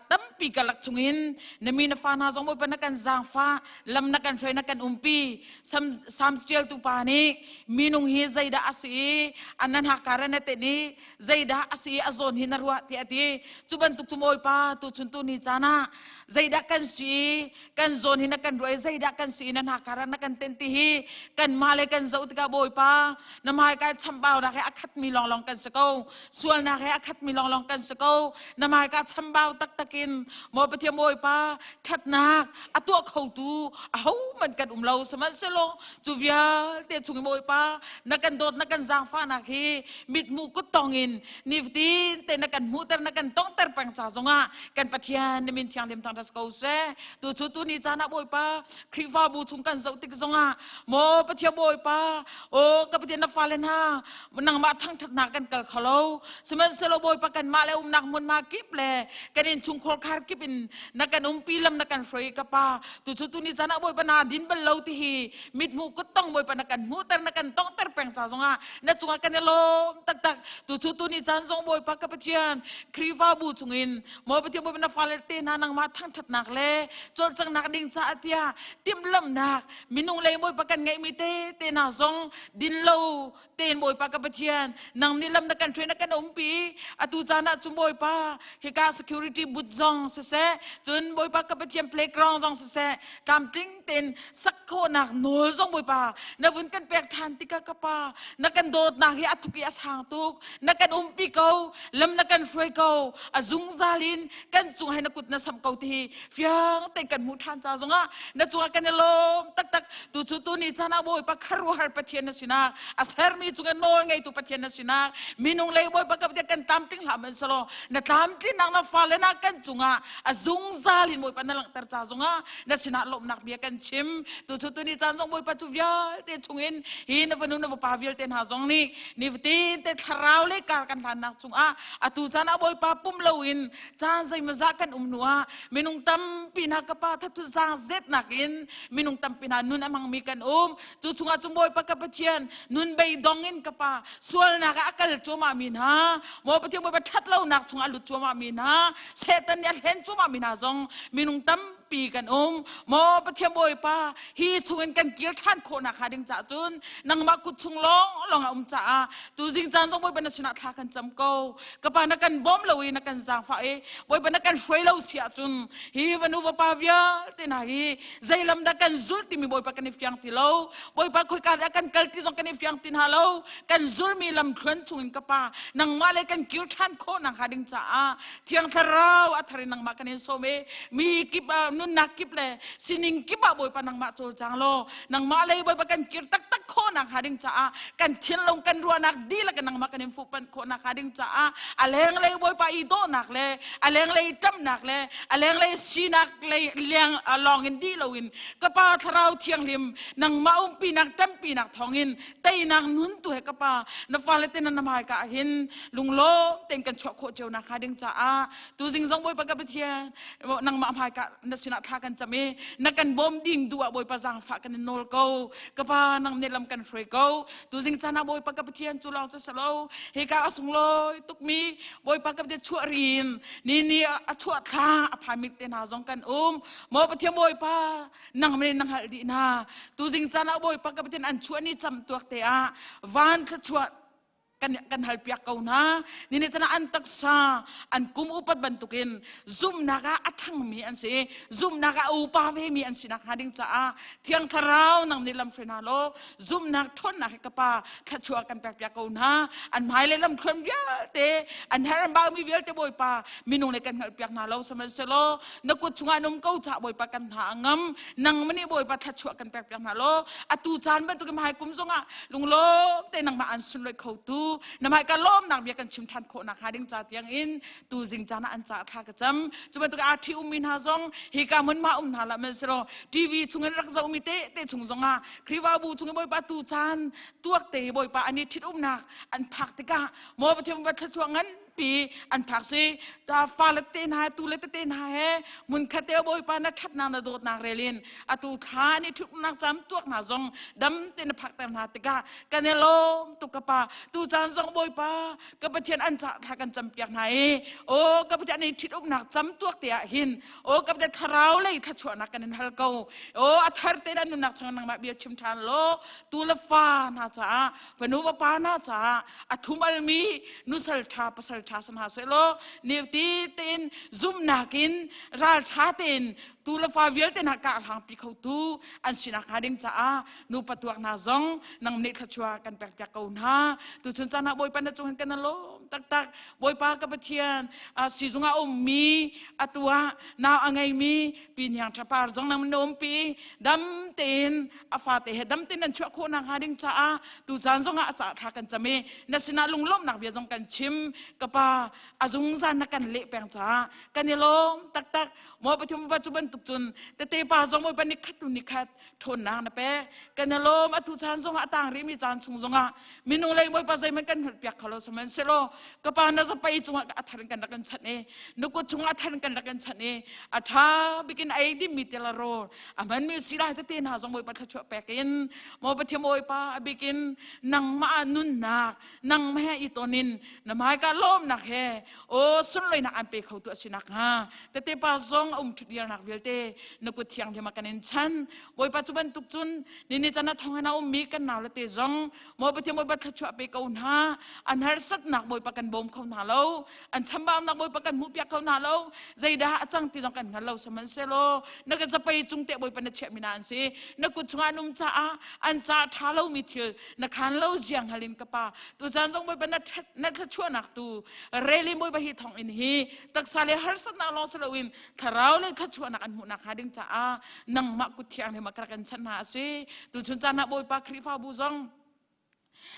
tampi karlak chungin na mi na fa hna zong Bawipa na kan zaangfah lam na kan hruai na kan umpi. Psalms ṭialtu pa nih minung hi zeidah a si i an nan hakar na tenh i zeidah a si i a zawn hi na ruah tiah a ti. Cu bantuk cu Bawipa tuchun tu ni caan ah zeidah kan si kan zawn hi na kan ruah i zeidah kan si na hna na kan tenh ti hi kan mah le kan zoh tikah Bawipa na hmaika chambaunak he a khatmi lawnglawng kan si ko, sualnak he a khatmi lawnglawng kan si ko. Na hmaika chambau taktak in maw Pathian Bawipa ṭhatnak a tuah khotu ahohmanh kan um lo. Sihmanhsehlaw cu vialte chung i Bawipa na kan dawt na kan zaangfahnak hi mithmuh kuttong in nifatin te na kan hmuhter na kan tongter peng ca zongah kan Pathian na min thianghlim thangṭhat ko seh. Tu cu tu ni caan ah Bawipa Khrihfabu chung kan zoh tik zongah maw Pathian Bawipa o ka Pathian na fale hna nangmah thangṭhatnak kan kal kho lo. Sihmanhsehlaw Bawipa kanmah le umnak hmunhma kip le kan innchungkhar khar kip in na kan umpi lam na kan hruai ka pa. Tu cu tu ni caan ah Bawipa na din bal lo ti hi mithmuh kuttong Bawipa na kan hmuhter na kan tongter peng ca zongah na cungah kan i lawm taktak. Tu cu tu ni caan zong Bawipa ka Pathian Khrihfabu chungin maw Pathian Bawipa na fale te hna nangmah thangṭhatnak le cawlcanghnak ding caah tiah timhlamhnak minung lei Bawipa kan ngeihmi te te hna zong din lo tein Bawipa ka Pathian nang nih lam na kan hruai na kan umpi. Atu caan ah cun Bawipa hika security booth zong siseh, cun Bawipa ka Pathian playground zong siseh, tlamtling tein sak khawhnak nawl zong Bawipa na vun kan pek ṭhan tikah ka pa na kan dawtnak hi a thuk i a sang tuk. Na kan umpi ko, lam na kan hruai ko, a zungzal in kan cung he na kut na samh ko ti hi fiang tein kan hmuh ṭhan ca zongah na cungah kan i lawm taktak. Tu cu tu ni caan ah Bawipa kharuahar Pathian na sinak, a sermi cungah nawl ngeitu Pathian na sinak. thlachuahnak minung lei Bawipa ka Pathian kan tlamtling hlah man selaw na tlamtlinnak na fale na kan cungah a zungzal in Bawipa na langhter ca zongah na sinah lawmhnak bia kan chim. Tu cu tuni caan zong Bawipa cu vialte chungin hi na fanu na fapa vialte hna zong nih nifatin te thlarau le kar kan hlannak chungah atu caan ah Bawipa pum loin caan zeimawzah kan um hnu ah minung tampi hna ka pa thathu zaang zetnak in minung tampi hna nun a hmangmi kan um. Cu chungah cu Bawipa ka Pathian nun beidong in ka pa sualnak ah a kal cuahmah mi hna, maw Pathian Bawipa ṭhat lonak chungah a lut cuahmah mi hna, Satan nih a hlen cuahmah mi hna zong minung tampi kan um. Maw Pathian Bawipa, hi chungin kan kir ṭhan khawhnak hnga ding caah cun nangmah kut chung lawng lawng a um caah tuzing caan zong Bawipa na sinah thla kan cam ko. Ka pa na kan bawm lo i na kan zaangfah i Bawipa na kan hruai lo si ahcun hi vanu vapa vialte hna hi zeilam dah kan zulh timi Bawipa kan i fiang ti lo. Bawipa khoika dah kan kal ti zong kan i fiang ti hna lo. Kan zulmi lamthluan chungin ka pa nangmah le kan kir ṭhan khawh nakhnga ding caah Thiang Thlarau a thar in nangmah kan in sawm i mi kip ah nunnak kip le sining kip ah Bawipa nangmah cawlcang law nangmah lei Bawipa kan kir taktak khawh nakhnga ding caah kan thinlung kan ruahnak dihlak in nangmah kan in fuhpanh khawh nakhnga ding caah a lenglei Bawipa i dawhnak le a lenglei ṭamhnak le a lenglei sinak lei leng lawng in dih loin ka Pa Thlarau Thianghlim nangmah umpinak ṭampinak thawngin teinak nun tu he ka Pa na fale te na hmai ka hin lunglawm tein kan chuah khawh cio nak hnga ding caah tuzing zong Bawipa ka Pathian nangmah hmai ka na sinah thla kan cam i na kan bawm ding duh ah Bawipa zaangfah kan in nawl ko. Ka pa, nang nih lam kan hruai ko. Tuzing caan ah Bawipa ka Pathian cu lawng cu salo hika a sunglawi tukmi Bawipa ka Pathian chuah rin ni ni a chuah thla a phami te hna zong kan um. Maw Pathian Bawipa, nang men na hngalh dih hna. Tuzing caan ah Bawipa ka Pathian an chuah ni cam tuak te ah van thluachuah kan hal piak ko hna. Ni cana an taksa an kum upat bantukin zumhnak ah a ṭhangmi an si, zumhnak ah a upa vemi an si nakhnga ding caah Thiang Thlarau nang nih lam hruai hna law zumhnak ṭhawnnak he ka pa thluachuah kan pek piak ko hna. An hmailei lamthluan vialte, an herh an baumi vialte Bawipa minung le kan hngalh piak hna lo sihmanhsehlaw na kut chungah an um ko caah Bawipa kan hna a ngam. Nang nih Bawipa thluachuah kan pek piak hna law atu caan bantukin hmai kum zongah lunglawm te nangmah an sunlawih khotu na hmai ka lawmnak bia kan chim ṭhan khawh nakhnga ding ca tiang in tu zing caan ah an ca thla ka cam. Cu bantuk aa ṭhi ummi hna zong hika hmun ma um hna la man selaw TV chungin rak zohmi te te chung zongah Khrihfabu chungin Bawipa tu caan tuak te Bawipa an i ṭhit umnak an phak tikah maw Pathian va thluachuah ngan pi an phak si ta fa le te hna tu le tete hna he mun khat te Bawipa na ṭhatnak na dawtnak relin atu thla ni ṭhutnak cam tuak hna zong dam te na phak ter hna tikah kan i lawm tuk. Ka pa, tu caan zong Bawipa ka Pathian an ca thla kan cam piak hna i o ka Pathian i ṭhit umnak cam tuak te ah hin o ka Pathian thlarau lei thluachuahnak kan in hal ko. O a thar te na nunnak chung nangmah bia chim ṭhan law tu le fa hna caah, fanu vapa hna caah a thum almi nusal ṭha pasal ṭha si hna sehlaw newti tein zumhnak in ral ṭha tein tu le fa vialte hna kah hlangpi khotu an sinak hnga ding caah nupa tuak hna zong nang nih thluachuah kan pek piak ko hna. Tuchun caan ah Bawipa na cung hin kan lawm taktak. Bawipa ka Pathian, sizung ah ummi atu ah nau a ngeimi pi Hniang Ṭhapar zong nang na umpi dam tein a fate he dam tein nan chuah khawh nakhnga ding caah tu caan zongah a caah thla kan cam i na sinah lunglawmhnak bia zong kan chim. Ka pa, a zungzal na kan leh peng caah kan i lawm taktak. Maw Pathian pa, cu bantuk cun tete pa zong Bawipa ni khat tu ni khat ṭhawnnak na pek, kan i lawm. Atu caan zongah a tang rihmi caan chung zongah minung lei Bawipa zeihmanh kan hngalh piak kho lo sihmanhsehlaw ka pa na zapei cungah a thar in kan rak in chanh i na kut chungah a thar in kan rak in chanh i a ṭha bikin ei dingmi tel a rawl a hmanmi silai tete hna zong Bawipa thluachuah pek in maw Pathian Bawipa, a bikin nangmah nunnak nangmah he i ton in na hmaika lawmnak he o sunloinak an pe kho tu a si nakhnga tete pa zong a um ṭhut diarnak vialte na kut thianghlim ah kan in chan. Bawipa, cu bantuk cun ni ni chan a thong in a ummi kan nau le te zong maw Pathian Bawipa thluachuah pe ko hna. An harsatnak Bawipa kan bawm kho hna lo, an chambaunak Bawipa kan hmuh piak kho hna lo, zeidah a cang ti zong kan hngal lo sihmanhsehlaw na ka zapei cung te Bawipa na chiahmi hna an si. Na kut chungah an um caah an ca ṭha lomi thil na khan lo ziang halin ka pa tu caan zong Bawipa na na thluachuahnak tu relin Bawipa hi thong in hi taksa le harsatnak lawng si loin thlarau le thluachuahnak an hmuhnak hnga ding caah nangmah kut thianghlim ah ka rak in chanh hna a si. Tuchun caan ah Bawipa Khrihfabu zong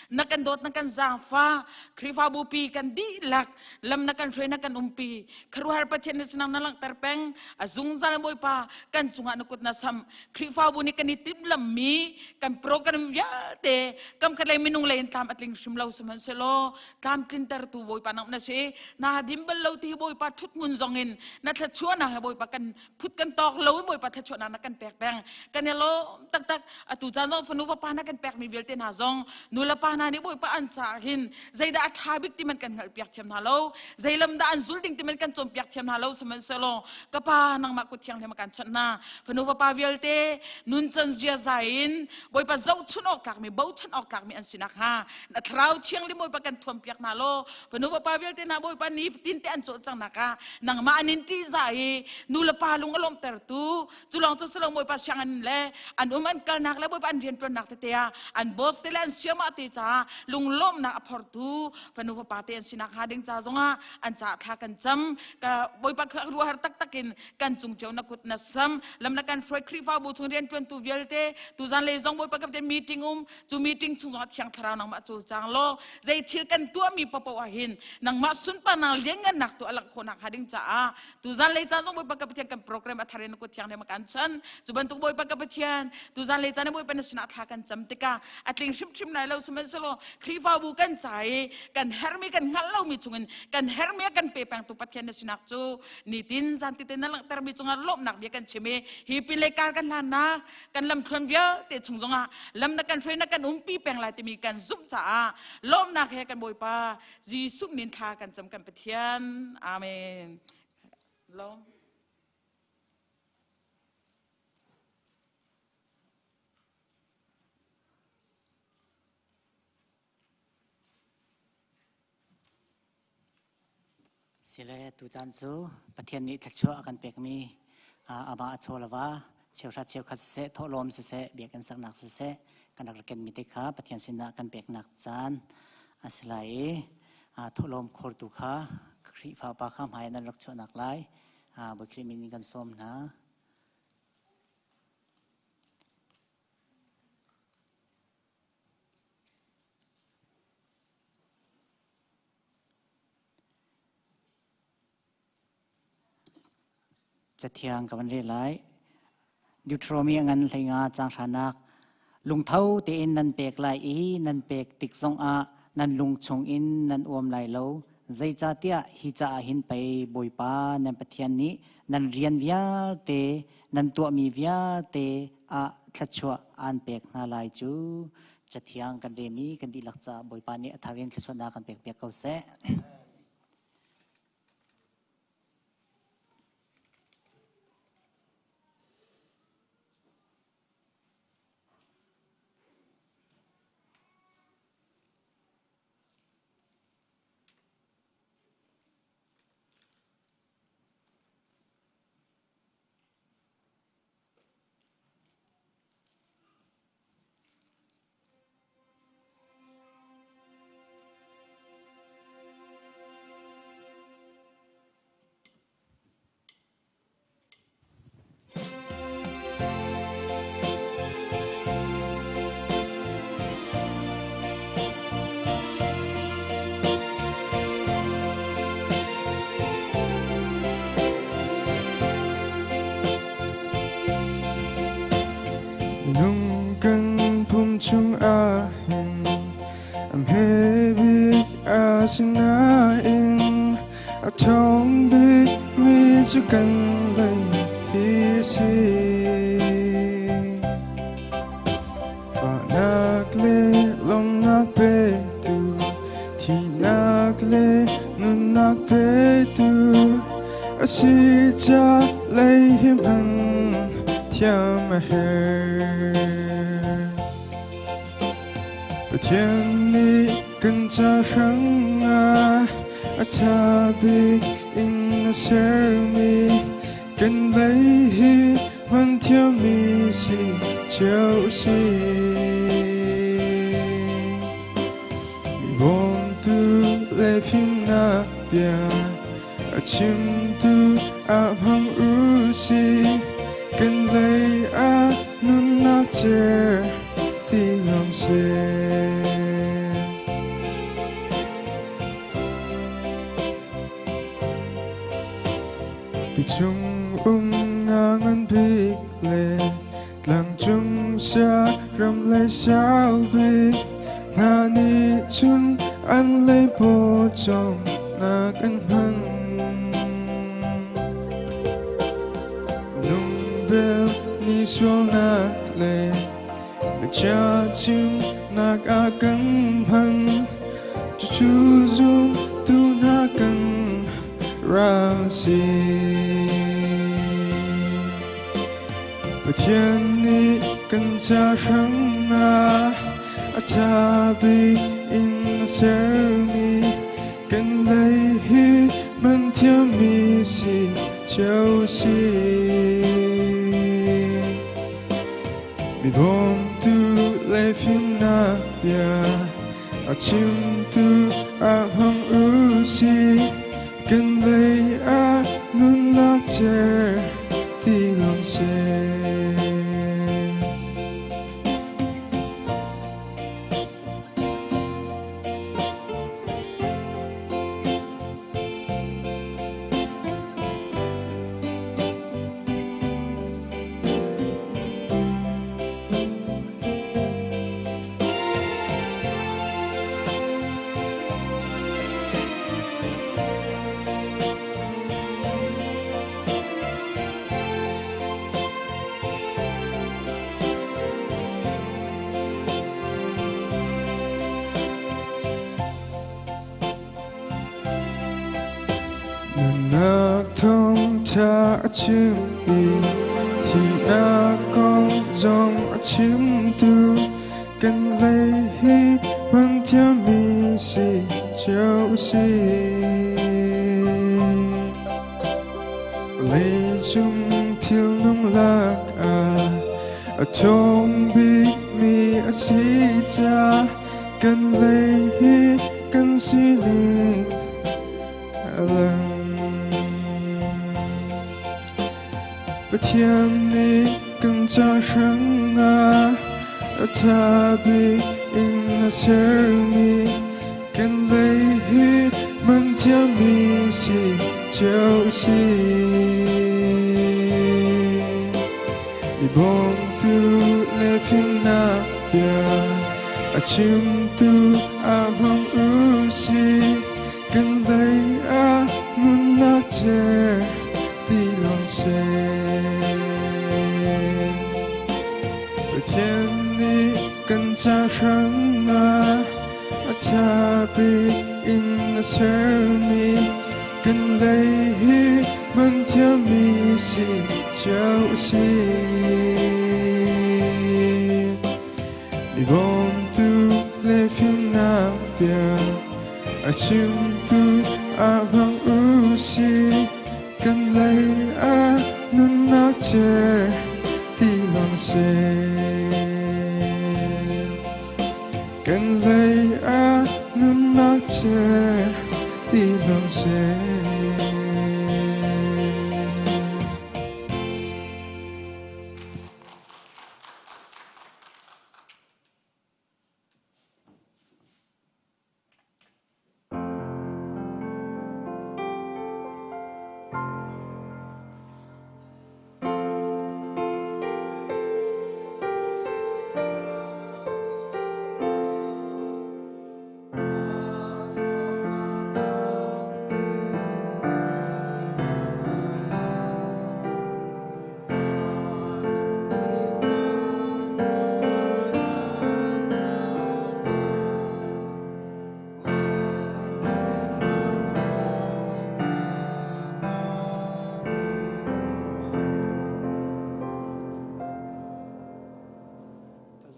Na kan dawt na kan zaangfa Khrihfabu pi kan dihlak lam na kan hruai na kan umpi kharuhar Pathian na sinang na langhter peng a zungzal Bawipa kan cungah na kut na sam Khrihfabu nih kan i timhlam mi kan program vialte kam khat lei minung lei in tlam a tling hrim lo sihmanhsehlaw tlam tlintertu Bawipa nang na si na dim bal lo ti Bawipa thut ngun zong in na thluachuahnak he Bawipa kan phut kan tawk lo in Bawipa thluachuahnak na kan pek peng kan i lawm taktak atu caan zong fanu vapa na kan pek mi vialte hna zong nu le pa hna nih Bawipa an caah hin zeidah a ṭha bik ti man kan hngalh piak thiam hna lo zeilam dah an zul ding ti man kan cawn piak thiam hna lo sihmanhsehlaw ka pa nangmah kut thianghlim kan chanh hna fanu vapa vialte nun can ziaza in Bawipa zohchun awk tlakmi bochan awk tlakmi an si nakhnga na thlarau thianghlim Bawipa kan thuam piak hna law fanu vapa vialte hna Bawipa ni fatin te an cawh cang nak ah nangmah an in ṭihzah i nu le pa lung a lawmhtertu cu lawng cu si lo Bawipa sianginn le an um an kalnak le Bawipa an rianṭuannak tete ah an boss te le an siamah te caah lunglawmhnak a phortu fanu fapa te an sinak hnga ding ca zongah an caah thla kan cam ka Bawipa kha ruahar taktak in kan cung cio na kut na sam lam na kan hruai Khrihfabu chung rianṭuantu vialte tuzan lei zong Bawipa ka meeting um cu meeting chung zongah thiang thlarau nangmah cu cang law zei thil kan tuahmi papoh ah hin nangmah sunparnak lianngannak tu a langh khawhnak hnga ding caah tuzan lei caan zong Bawipa ka Pathian kan program a thar in kut thiang hlem kan chan cu bantuk Bawipa ka Pathian tuzan lei caan Bawipa na sinah thla kan cam tikah a tling hrimhrim lai lo sihmanhsehlaw Khrihfabu kan ca i kan hermi kan hngalh lomi chungin kan hermi a kan pe pengtu Pathian na sinak cu nitin zan tite na langhtermi cungah lawmhnak bia kan chim i hi pin lei kar kan hlannak kan lamthluan vialte chung zongah lam na kan hruai na kan umpi peng lai timi kan zumh caah lawmhnak he kan Bawipa Jesuh min thla kan cam kan Pathian. Amen. Lawm. Sile tucaan cu Pathian nih thluachuah a kan pekmi amah a chaw lova cheuhra cheukhat siseh thawhlawm siseh biakinn saknak siseh kan rak kenmi te kha Pathian sinah kan peknak caan a si lai i thawhlawm khawrtu kha Khrihfa upa kha hmai nan rak chuahnak lai Bawi Khrih min in kan sawm hna. Cathiang ka van rel lai. Deuteronomy a ngan hleinga caang hranak lungtho tein nan pek lai i nan pek tik zongah nan lung chungin nan uam lai lo. Zeicahtiah hi caah hin pei Bawipa nan Pathian nih nan rian vialte nan tuahmi vialte ah thluachuah aan pek hna lai cu. Cathiang kan rem i kan dihlak caah Bawipa nih a thar in thluachuahnak kan pekpiak ko seh. Minung kan pum chung ahhin a hme bik asinain a ṭhawng bik mi cu kan lei hi a si. Fahnak le lawmhnak petu, thihnak le nunnak petu a si ca lei hi hmang thiam a herh. Pathian nih kan ca hrangah a ṭha bik in a sermi kan lei hi hman thiammi si cio u sih. Mi bawmtu le fimnak bia a chimtu ah hmang u sih. Kan lei ah nunnak cer ti lawng seh. Ti chung um nga ngan bik le tlang cung sia ram lei sau bik nga nih cun an lei paw cawm nak an hman. Nung bel ni sualnak le Bia chimnak a kan hman cucu zumtu hna kan ral si. Pathian nih kan ca hrangah a ṭha bik in a sermi kan lei hi hman thiammi si cio si. Mi bawmtu le fimnak bia a chimtu ah hmang u si. Kan lei ah nunnak cer ti lawng seh. Nunnak thawngṭha a chim i thihnak kong zong a chimtu kan lei hi hman thiammi si cio u sih. Leicung thilnung lakah a ṭhawng bikmi a si ca kan lei hi kan sining a lang. Pathian nih kan ca hrangah a ṭha bik in a sermi kan lei hi man thiammi si cio a si. Mi bawmtu le fimnak bia a chimtu ah hmang u si. Kan lei ah nunnak cer ti lawng seh. Pathian nih kan ca hrangah a ṭha bik in a sermi kan lei hi hman thiammi si cio u si. Mi bawmtu le fimnak bia a chimtu ah hmang u si. Kan lei ah nunnak cer ti lawng seh. Kan lei ah nunnak cer ti lawng seh.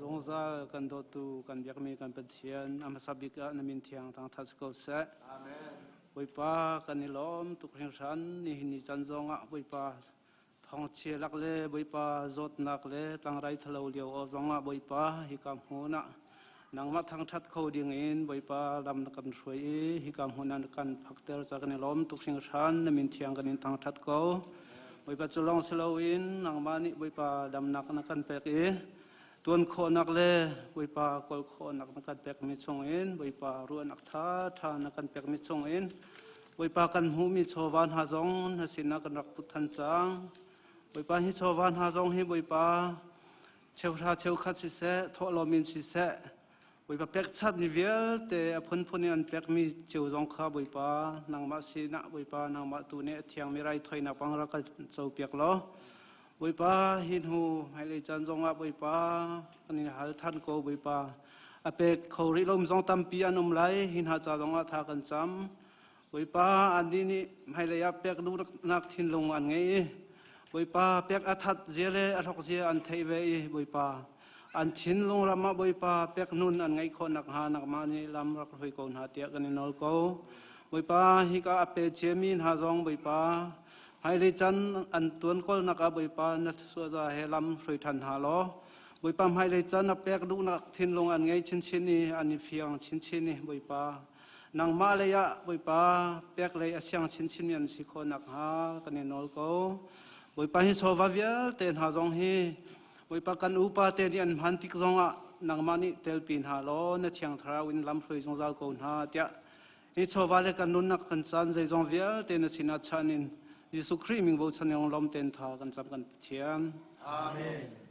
Zungzal kan dawtu kan biakmi kan Pathian a hmasa bik ah na min thiang thangthat si ko seh. Amen. Bawipa kan i lawm tuk hringhran nihin ni can zong ah Bawipa Thawngchia lak le Bawipa zawtnak le tlangrai thalo lio aw zongah Bawipa hika hmun ah nangmah thangṭhat kho dingin Bawipa lam na kan hruai i hika hmun ah na kan phakter ca kan i lawm tuk hringhran na min thiang kan in thangṭhat ko. Bawipa cu lawng si loin nangmah nih Bawipa damnak na kan pek i tuan khawhnak le Bawipa kawl khawhnak na kan pekmi chungin Bawipa ruahnak ṭha ṭha na kan pekmi chungin. Bawipa kan hmuhmi chawva hna zong na sinah kan rak put than cang. Bawipa hi chawva hna zong hi Bawipa cheuhra cheukhat siseh, thawhlawm in siseh, Bawipa pekchatmi vialte a phunphun in an pekmi cio zong kha Bawipa nangmah sinah Bawipa nangmah tu nih a thiangmi raithawinak bang rak kan copiak law Bawipa hi hnu hmailei caan zongah Bawipa kan in hal than ko Bawipa a pek kho rih lomi zong tampi an um lai hi hna ca zongah tha kan cam Bawipa annih nih hmailei ah pek duhnak thinlung an ngei i Bawipa pek a that zia le a hlawk zia an theih ve i Bawipa an thinlung ram ah Bawipa pek nun an ngeih khawh nakhnga nangmah nih lam rak hrui ko hna tiah kan i nawl ko. Bawipa hika a pe ciami hna zong Bawipa hmailei can an tuan kawlnak ah Bawipa na suaza he lam hrui ṭhan hna law Bawipa hmailei can a pek duhnak thinlung an ngei chinchin i an i fiang chinchin i Bawipa nangmah lei ah Bawipa pek lei a siang chinchinmi an si khawh nakhnga kan i nawl ko. Bawipa hi chawva vialte hna zong hi Bawipa kan upa te nih an hman tik zongah nangmah nih telpi hna law na thiang thlarau in lamhruai zungzal ko hna tiah hi chawva le kan nunnak kan caan zeizong vialte na sinah chan in Jesuh Khrih min bochan in lawm ten tha kan cam kan Pathian. Amen.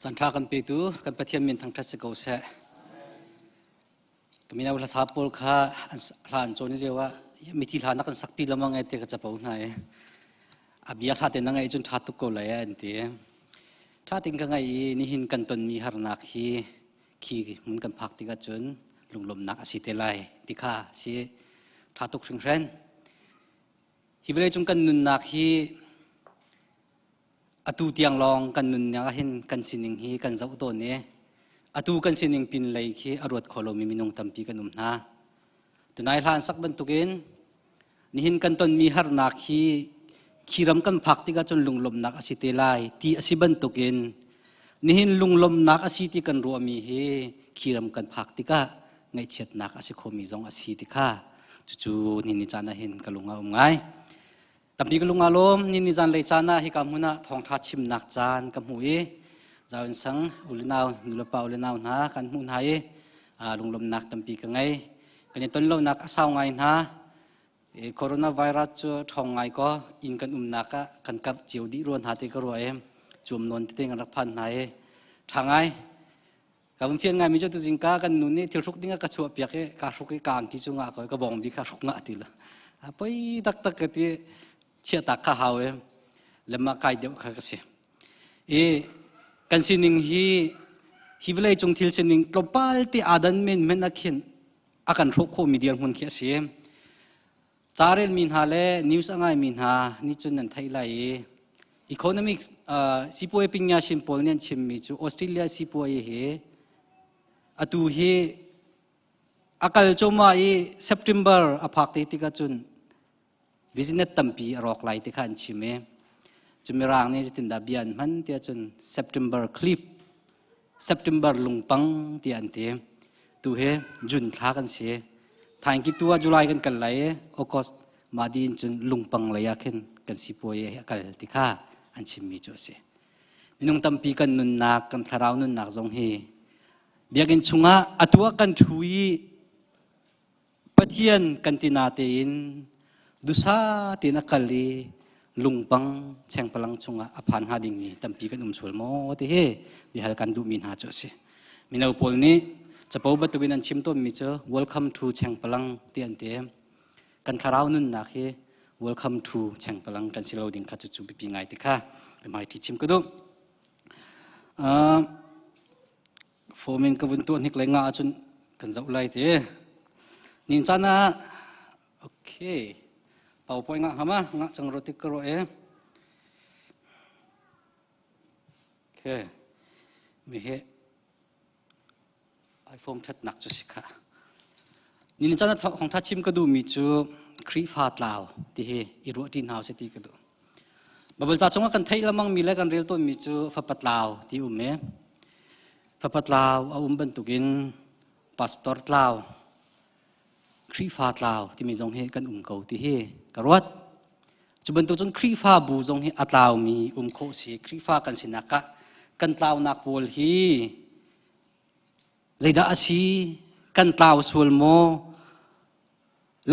Caan ṭha kan petu kan Pathian min thangṭhat si ko seh. Ka mino hlasa pawl kha hla an cawn lio ah mithi hla na kan sakpi lengmang e ti ka capo hna i a bia hla te na ngaih cun ṭha tuk ko lai an ti. Ṭha ting ka ngaih i nihin kan tonmi harnak hi khi hmun kan phak tikah cun lunglawmhnak a si te lai ti kha si ṭha tuk hringhran. Hi vawleicung kan nunnak hi atu tiang lawng kan nunnak ah hin kan sining hi kan zoh tawn i atu kan sining pin lei khi a ruat kho lomi minung tampi kan um hna. Tunai hlan sak bantukin nihin kan tonmi harnak hi khi ram kan phak tikah cun lunglawmhnak a si te lai ti a si bantukin nihin lunglawmhnak a si ti kan ruahmi hi khi ram kan phak tikah ngaihchiatnak a si khomi zong a si ti kha cucu nihin ni caan ah hin ka lung a um ngai. Tampi ka lung aa lawm. Ni ni zanlei caan ah hika hmun ah thawngṭha chimnak caan ka hmu i Zawin sang ulenau nulepa ulenau hna kan hmuh hna i lunglawmnak tampi ka ngei. Kan i ton lonak a sau ngai hna. Coronavirus cu ṭhawng ngai kaw inn kan umnak ah kan karh cio dih rua hna ti ka ruah i cuam nawn tete kan rak phan hna i ṭha ngai. Ka vun fian ngaimi cu tuzingka kan nu nih thil hruk ding a ka chuah piak i ka hruk i ka angki cu ngah ko ka bawng bi kha hruk ngah ti lo. A poi taktak ka ti chiahtak kha hau i lemah kai deuh kha ka si. I kan sining hi hi vawlei cung thil sining tlawmpal te aa dan men men ah khin a kan hrawh khawhmi dirhmun khi a si. Carel mi hna le news a ngaimi hna nih cun nan theih lai i economics sipuai pingya shin pawl nih an chimmi cu Australia sipuai hi atu hi a kal cuma i September a phak te tikah cun business tampi a rawk lai ti kha an chim i cumirang nih zeitindah bia an hman tiah cun September cliff September lungpang tiah an ti. Tu hi June thla kan si. Thaing ki tu ah July kan kal lai i August mah din cun lungpang lei ah khin kan sipuai hi a kal ti kha an chimmi cu a si. Minung tampi kan nunnak, kan thlarau nunnak zong hi biakinn chungah atu ah kan ṭhu i Pathian kan ti natein dusa tein a kal i lungpang chengpalang chungah a phan hnga dingmi tampi kan um sual maw ti hi bihal kan duhmi hna cu a si. Mino pawl nih capo bantukin an chim tawnmi cu welcome to chengpalang ti an ti. Kan thlarau nunnak hi welcome to chengpalang kan si lo ding kha cucu biapi ngai ti kha hmai ṭhi chim ka duh. Form in ka vun tuah hnik le nga ahcun kan zoh lai ti. Nin caan ah okay PowerPoint ngah hama ngah cang ro tik ka ro e. Okay. Mi he iPhone thatnak cu si kha. Ni chan thawngtha chim ka duhmi cu Khrihfa tlau ti hi i ruah ṭi hna usih ti ka duh. Baibal ca chungah kan theih lengmang mi le kan rel tawnmi cu fapa tlau ti um e. Fapa tlau a um bantukin pastor tlau, Khrihfa tlau timi zong hi kan um ko ti hi ka ruat. Cu bantuk cun Khrihfabu zong hi a tlaumi um khawh si. Khrihfa kan sinak ah kan tlaunak pawl hi Zeidah a si? Kan tlau sual maw?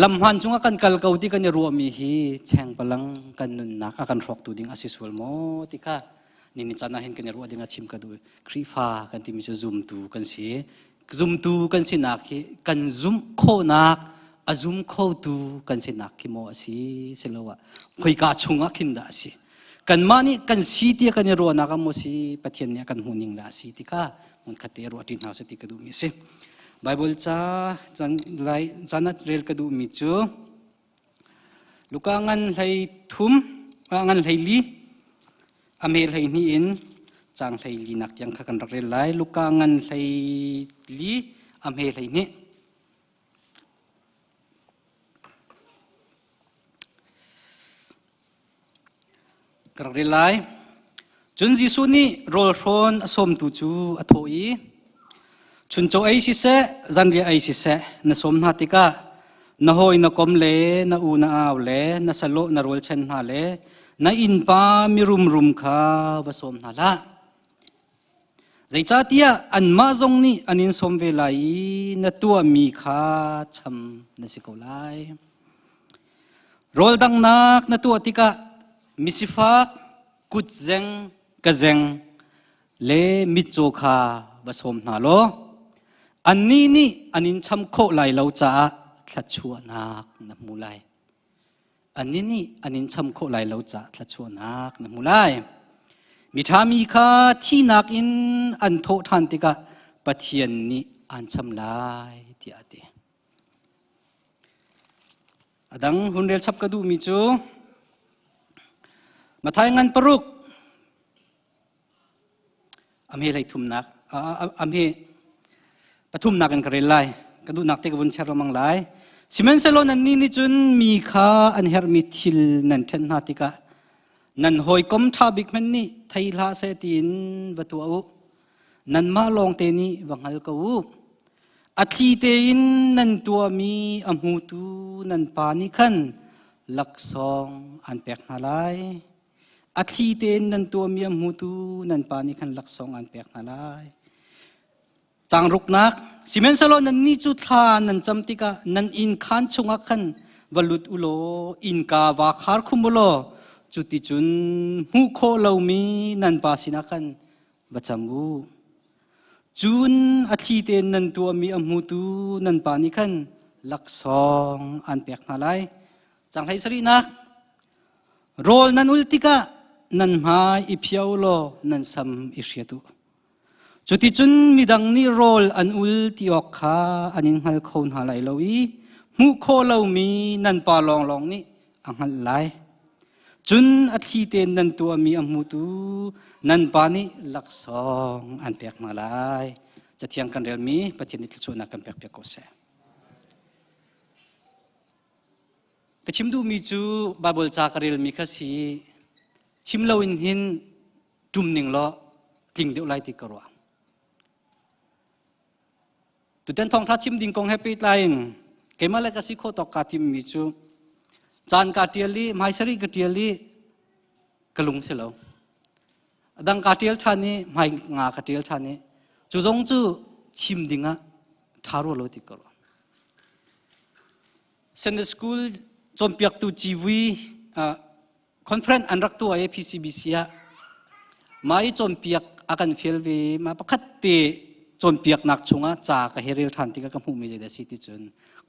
Lamhmaan cungah kan kal ko ti kan i ruahmi hi chengpalang kan nunnak a kan hrawktu ding a si sual maw ti kha nini caan ah hin kan i ruah ding a chim ka duh. Khrihfa kan timi cu zumtu kan si. Zumtu kan sinak hi kan zumh khawhnak a zum khotu kan sinak khi maw a si siloah khoika chungah khin dah a si. Kanmah nih kan si tiah kan i ruahnak ah maw si Pathian nih a kan hmuhning dah a si ti kha hmunkhat te ruah ṭi hna usih ti ka duhmi a si. Bible ca can lai canat rel ka duhmi cu Luka ngan hlei thum ngan hlei li a me hlei hnih in cang hlei li nak tiang kha kan rak rel lai. Luka ngan hlei li a hme hlei hnih. Ka rak rel lai. Cun Jesuh nih rawl hrawn a sawmtu cu a thawh i, Chuncaw ei siseh, zanriah ei siseh, na sawm hna tikah na hawi na kom le na u na au le na salawh na rualchan hna le na innpa mirum rum kha va sawm hna hlah. Zeicahtiah anmah zong nih an in sawm ve lai i na tuahmi kha cham na si ko lai. Rawl danghnak na tuah tikah misifak, kutzeng, kazeng le mitcaw kha va sawm hna law annih nih an in cham khawh lai lo caah thluachuahnak na hmu lai. Annih nih an in cham khawh lai lo caah thluachuahnak na hmu lai. Miṭha mi kha thihnak in an thawh ṭhan tikah Pathian nih aan cham lai tiah a ti. A dang hun rel chap ka duhmi cu Mathai ngan paruk a hme hlei thumnak a hme pathumnak in ka rel lai ka duhnak te ka vun share lengmang lai sihmanhsehlaw nannih nih cun mi kha an herhmi thil nan ṭhen hna tikah nan hawikom ṭha bik hmanh nih thei hlah seh tiin va tuah u nanmah lawngte nih va hngal ko u A thli tein nan tuahmi a hmutu nan pa nih khan laksawng an pek hna lai. A thli tein nan tuahmi a hmutu nan pa nih khan laksawng an pek hna lai. Caang ruknak, sihmanhsehlaw nannih cu thla nan cam tikah nan inn khaan chungah khan va lut u law innka vaa khar khum u law cuticun hmuh khawh lomi nan pa sinah khan va cam u. Cun a thli tein nan tuahmi a hmutu nan pa nih khan laksawng an pek hna lai. Caang hlei sarihnak rawl nan ul tikah nan hmai i phio law nan sam i hriat u. Cuticun midang nih rawl an ul ti awk kha an in hngal kho hna lai lo i hmuh khawh lomi nan pa lawnglawng nih a hngalh lai. Cun a thli tein nan tuahmi a hmutu nan pa nih laksawng an pek hna lai. Cathiang kan relmi Pathian nih thluachuahnak kan pekpiak ko seh. Ka chim duhmi cu Baibal ca ka relmi kha si chim loin hin ṭum ning law tling deuh lai ti ka ruah. Tutan thawngṭha chim ding kong he pehtlai in keimah le ka si khawh tawk kaa timmi cu caan kaa ṭial i hmaisarih ka ṭial i ka lung si lo. A dang kaa ṭial ṭhan i hmai nga ka ṭial ṭhan i cu zong cu chim ding ah ṭha rua lo ti ka ruah. Sunday school cawnpiaktu civui conference an rak tuah i PCBC ah mah i cawnpiak a kan fial ve mah pakhat te cawnpiaknak chungah ca ka he rel ṭhan tikah ka hmuhmi zeidah si ti cun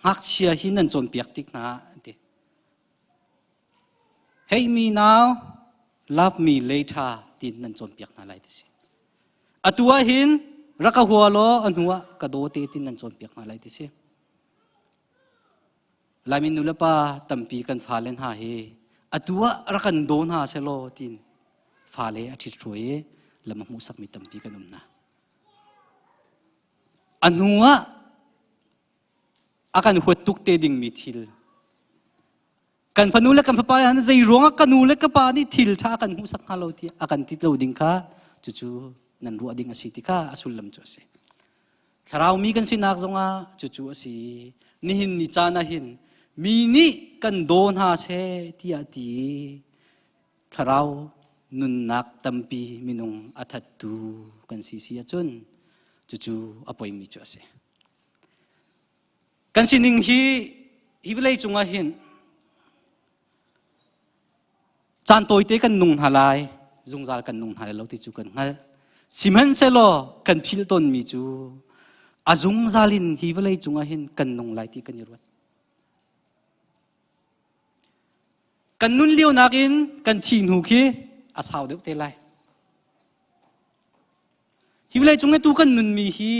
ngakchia hi nan cawnpiak tik hna ti hey mi now love me later tin nan cawnpiak hna lai ti si atu ah hin rak ka hua law a hnu ah ka daw te tin nan cawnpiak hna lai ti si Laimi nulepa tampi kan fale hna hi atu ah rak kan daw hna selaw tiin fale a ṭhit hruai i lam a hmuhsakmi tampi kan um hna. A hnu ah A kan huat tuk te dingmi thil. Kan fanu le kan fapa le zei ruangah ka nu le ka pa nih thil ṭha kan hmuhsak hnga lo ti a kan ti lo ding kha cucu nan ruah ding a si ti kha a sullam cu a si. Thlarau mi kan sinak zongah cucu a si. Nihin ni caan ah hin mi nih kan daw hna seh tiah ti thlarau nunnak tampi minung a thattu kan si si ahcun cucu a poimi cu a si. Kan sining hi hi vawlei cungah hin caan tawite kan nung hna lai, zungzal kan nung hna lai lo ti cu kan hngalh. Sihmanhsehlaw kan philh tawnmi cu a zungzal in hi vawlei cungah hin kan nung lai ti kan i ruat. Kan nun lio nakin kan thi hnu khi a sau deuh te lai. Hi vawlei cung i tu kan nunmi hi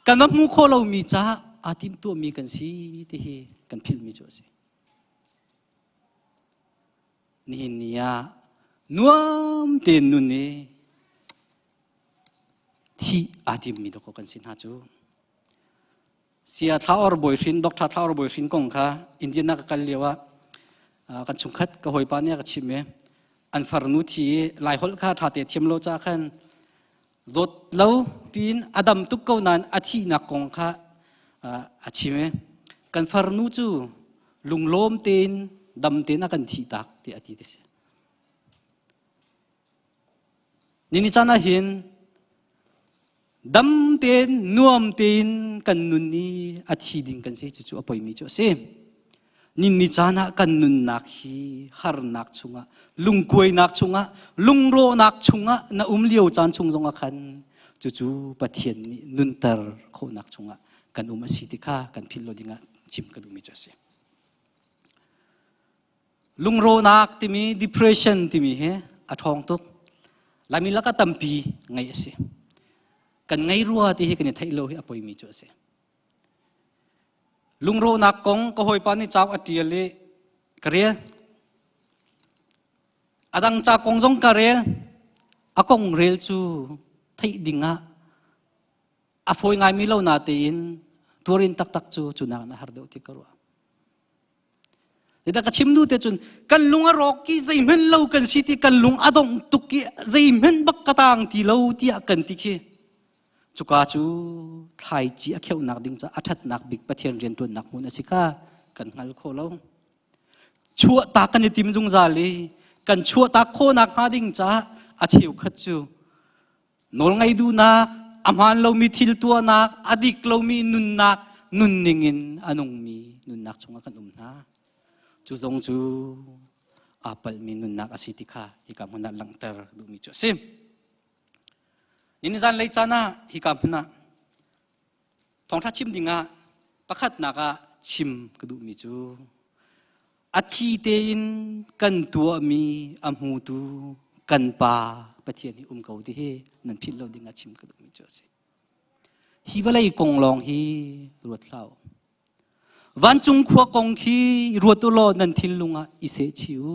kan va hmu khawh lomi caah aa timtuahmi kan si ti hi kan philhmi cu a si. Nihin ni ah nuam tein nun i thih aa timmi dawkaw kan si hna cu. Sia Thla Or Bawi Hrin, Dr. Thla Or Bawi Hrin kong kha Indiana ka kal lio ah kan chungkhat ka hawipa nih a ka chimh i an farnu thi i Laiholh kha ṭha te thiam lo ca khan zawt lo piin a dam tuk ko nain a thihnak kong kha a chim i kan farnu cu lunglawm tein dam tein a kan thih tak ti a ti ti si. Nini caan ah hin dam tein nuam tein kan nun i a thi ding kan si cucu a poimi cu a si ninni caan ah kan nunnak hi harnak chungah lungkuainak chungah lungrawhnak chungah na um lio caan chung zongah khan cucu Pathian nih nunter khawhnak chungah kan um a si ti kha kan philh lo dingah chim ka duhmi cu a si Lungrawhnak timi depression timi hi a ṭhawng tuk. Laimi laka tampi ngeih a si. Kan ngei rua ti hi kan i theih lo hi a poimi cu a si. Lungrawhnak kong ka hawipa nih cauk a ṭial i ka rel. A dang ca kong zong ka rel. A kong rel cu theih ding ah a fawi ngaimi lo na tein tuarin taktak cu cu nak in a har deuh ti ka ruah. Zeidah ka chim duh te cun kan lung a rawk i zeihmanh lo kan si ti kan lung a dongh tuk i zeihmanh bak ka tang ti lo tiah kan ti khi cuka cu thlaici a kheuhnak ding ca a ṭhatnak bik Pathian rianṭuannak hmun a si kha kan hngal kho lo. Chuahtak kan i tim zungzal i kan chuahtak khawhnak hnga ding caah a cheukhat cu Nawlngaih duhnak, a hmaan lomi thil tuahnak, a dik lomi nunnak, nunning in a nungmi nunnak chungah kan um hna. Cu zong cu aa palhmi nunnak a si ti kha hika hmun ah langhter duhmi cu a si. Ni zan lei caan ah hika hmun ah thawngṭha chim dingah pakhatnak ah chim ka duhmi cu A thi tein kan tuahmi a hmutu kan Pa Pathian hi um ko ti hi nan philh lo ding ah chim ka duhmi cu a si. Hi vawlei kong lawng hi ruat hlah u. Vancung khua kong khi ruat u law nan thinlung ah i seh chih u.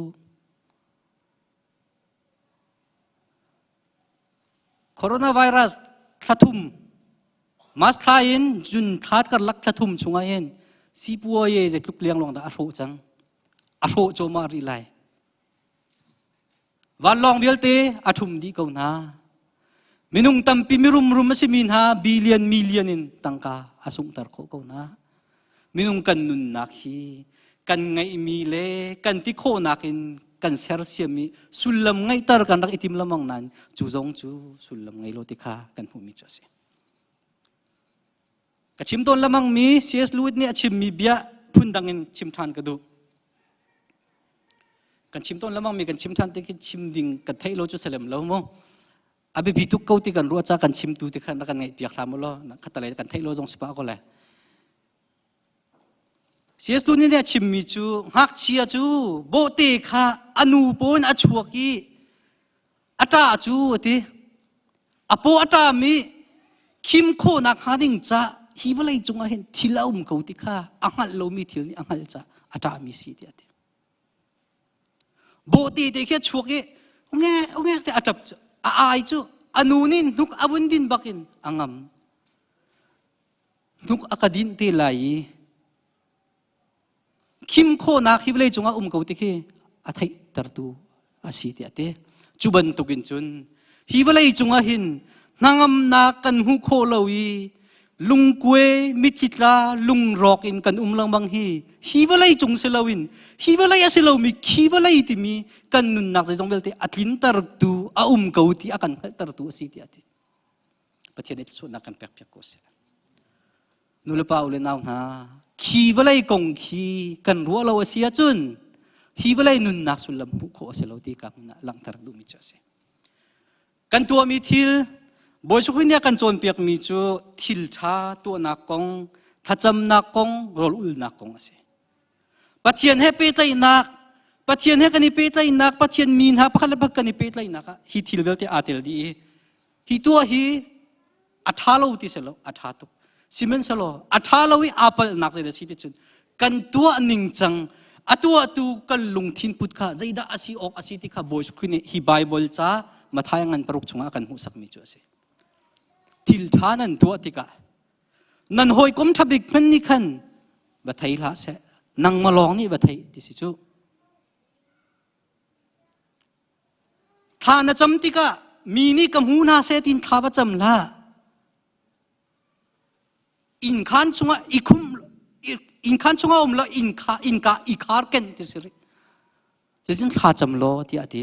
Coronavirus thlathum Mas thla in June thla karlak thlathum chungah hin sipuaye zeitluk liangluang dah a hrawh cang. A hrawh cawmah rih lai. Vanlawng vialte a ṭhum dih ko hna. Minung tampi mirumrum a simi hna billion million in tangka a sunghter khawh ko hna. Minung kan nunnak hi kan ngeihmi le kan ti khawhnak in kan sersiammi sullam ngeihter kan rak i tim lamang nain cu zong cu sullam ngei lo ti kha kan hmuhmi cu a si. Ka chim tawn lamang mi C.S. Lewis nih a chimmi bia phundang in chim ṭhan ka duh. Kan chim tawn lamang mi kan chim ṭhan ti khi chim ding kan theih lo cu salem lo mu. A biapi tuk ko ti kan ruah ca kan chimtu ti khan kan ngaih piak hlah mu law khatalei kan theih lo zong si pah ko le. C.S. Lewis nih a chimmi cu ngakchia cu bawhte kha a nu paw in a chuak i a ṭah cu a ti. A paw a ṭam i khim khawhnak hnga ding ca hi vawlei cungah hin thil a um ko ti kha a hngalh lomi thil nih a hngalh ca a ṭahmi si tiah a ti. Bawhte te khi a chuak i unge unge te a ṭap cu a ai cu a nu nih hnuk a vun din bakin a ngam. Hnuk a ka dinh te lai i. Khim khawhnak hi vawlei cungah um ko ti khi a theihtertu a si tiah ti. Cu bantukin cun hi vawlei cungah hin hnangamnak kan hmuh khawh lo i lungkue mitthli tla lungrawk in kan um lengmang hi hi vawlei cung si loin hi vawlei a si lomi khi vawlei timi kan nunnak zeizong vialte a tlintertu a um ko ti a kan hngalhtertu a si tiah ti. Pathian nih thluachuahnak kan pek piak ko seh. Nu le pa u le nau hna, khi vawlei kong khi kan ruah lo a si ahcun hi vawlei nunnak sullam hmuh khawh a si lo ti ka hmun ah langhter duhmi cu a si. Kan tuahmi thil Bawi Sukhi nih a kan cawnpiakmi cu thil ṭha tuahnak kong, thlacamnak kong, rawl ulnak kong a si. Pathian he pehtlaihnak, Pathian he kan i pehtlaihnak, Pathian mi hna pakhat le pakhat kan i pehtlaihnak ah hi thil vialte aa tel dih i hi tuah hi a ṭha lo ti si lo, a ṭha tuk. Sihmanhsehlaw a ṭha lo i aa palhnak zeidah si ti cun kan tuah ningcang a tuahtu kan lungthin put kha zeidah a si awk a si ti kha Bawi Khrih nih hi Baibal ca Matthai ngan paruk chungah a kan hmuhsakmi cu a si. Thil ṭha nan tuah tikah nan hawikom ṭha bik hmanh nih khan va thei hlah seh nangmah lawng nih va thei ti si cu. Thla na cam tikah mi nih ka hmu hna seh tiin thla va cam hlah. Inn khaan chungah i khum inn khaan chungah um law inn kha innka i khar ken ti si rih. Cutin thla cam law tiah a ti.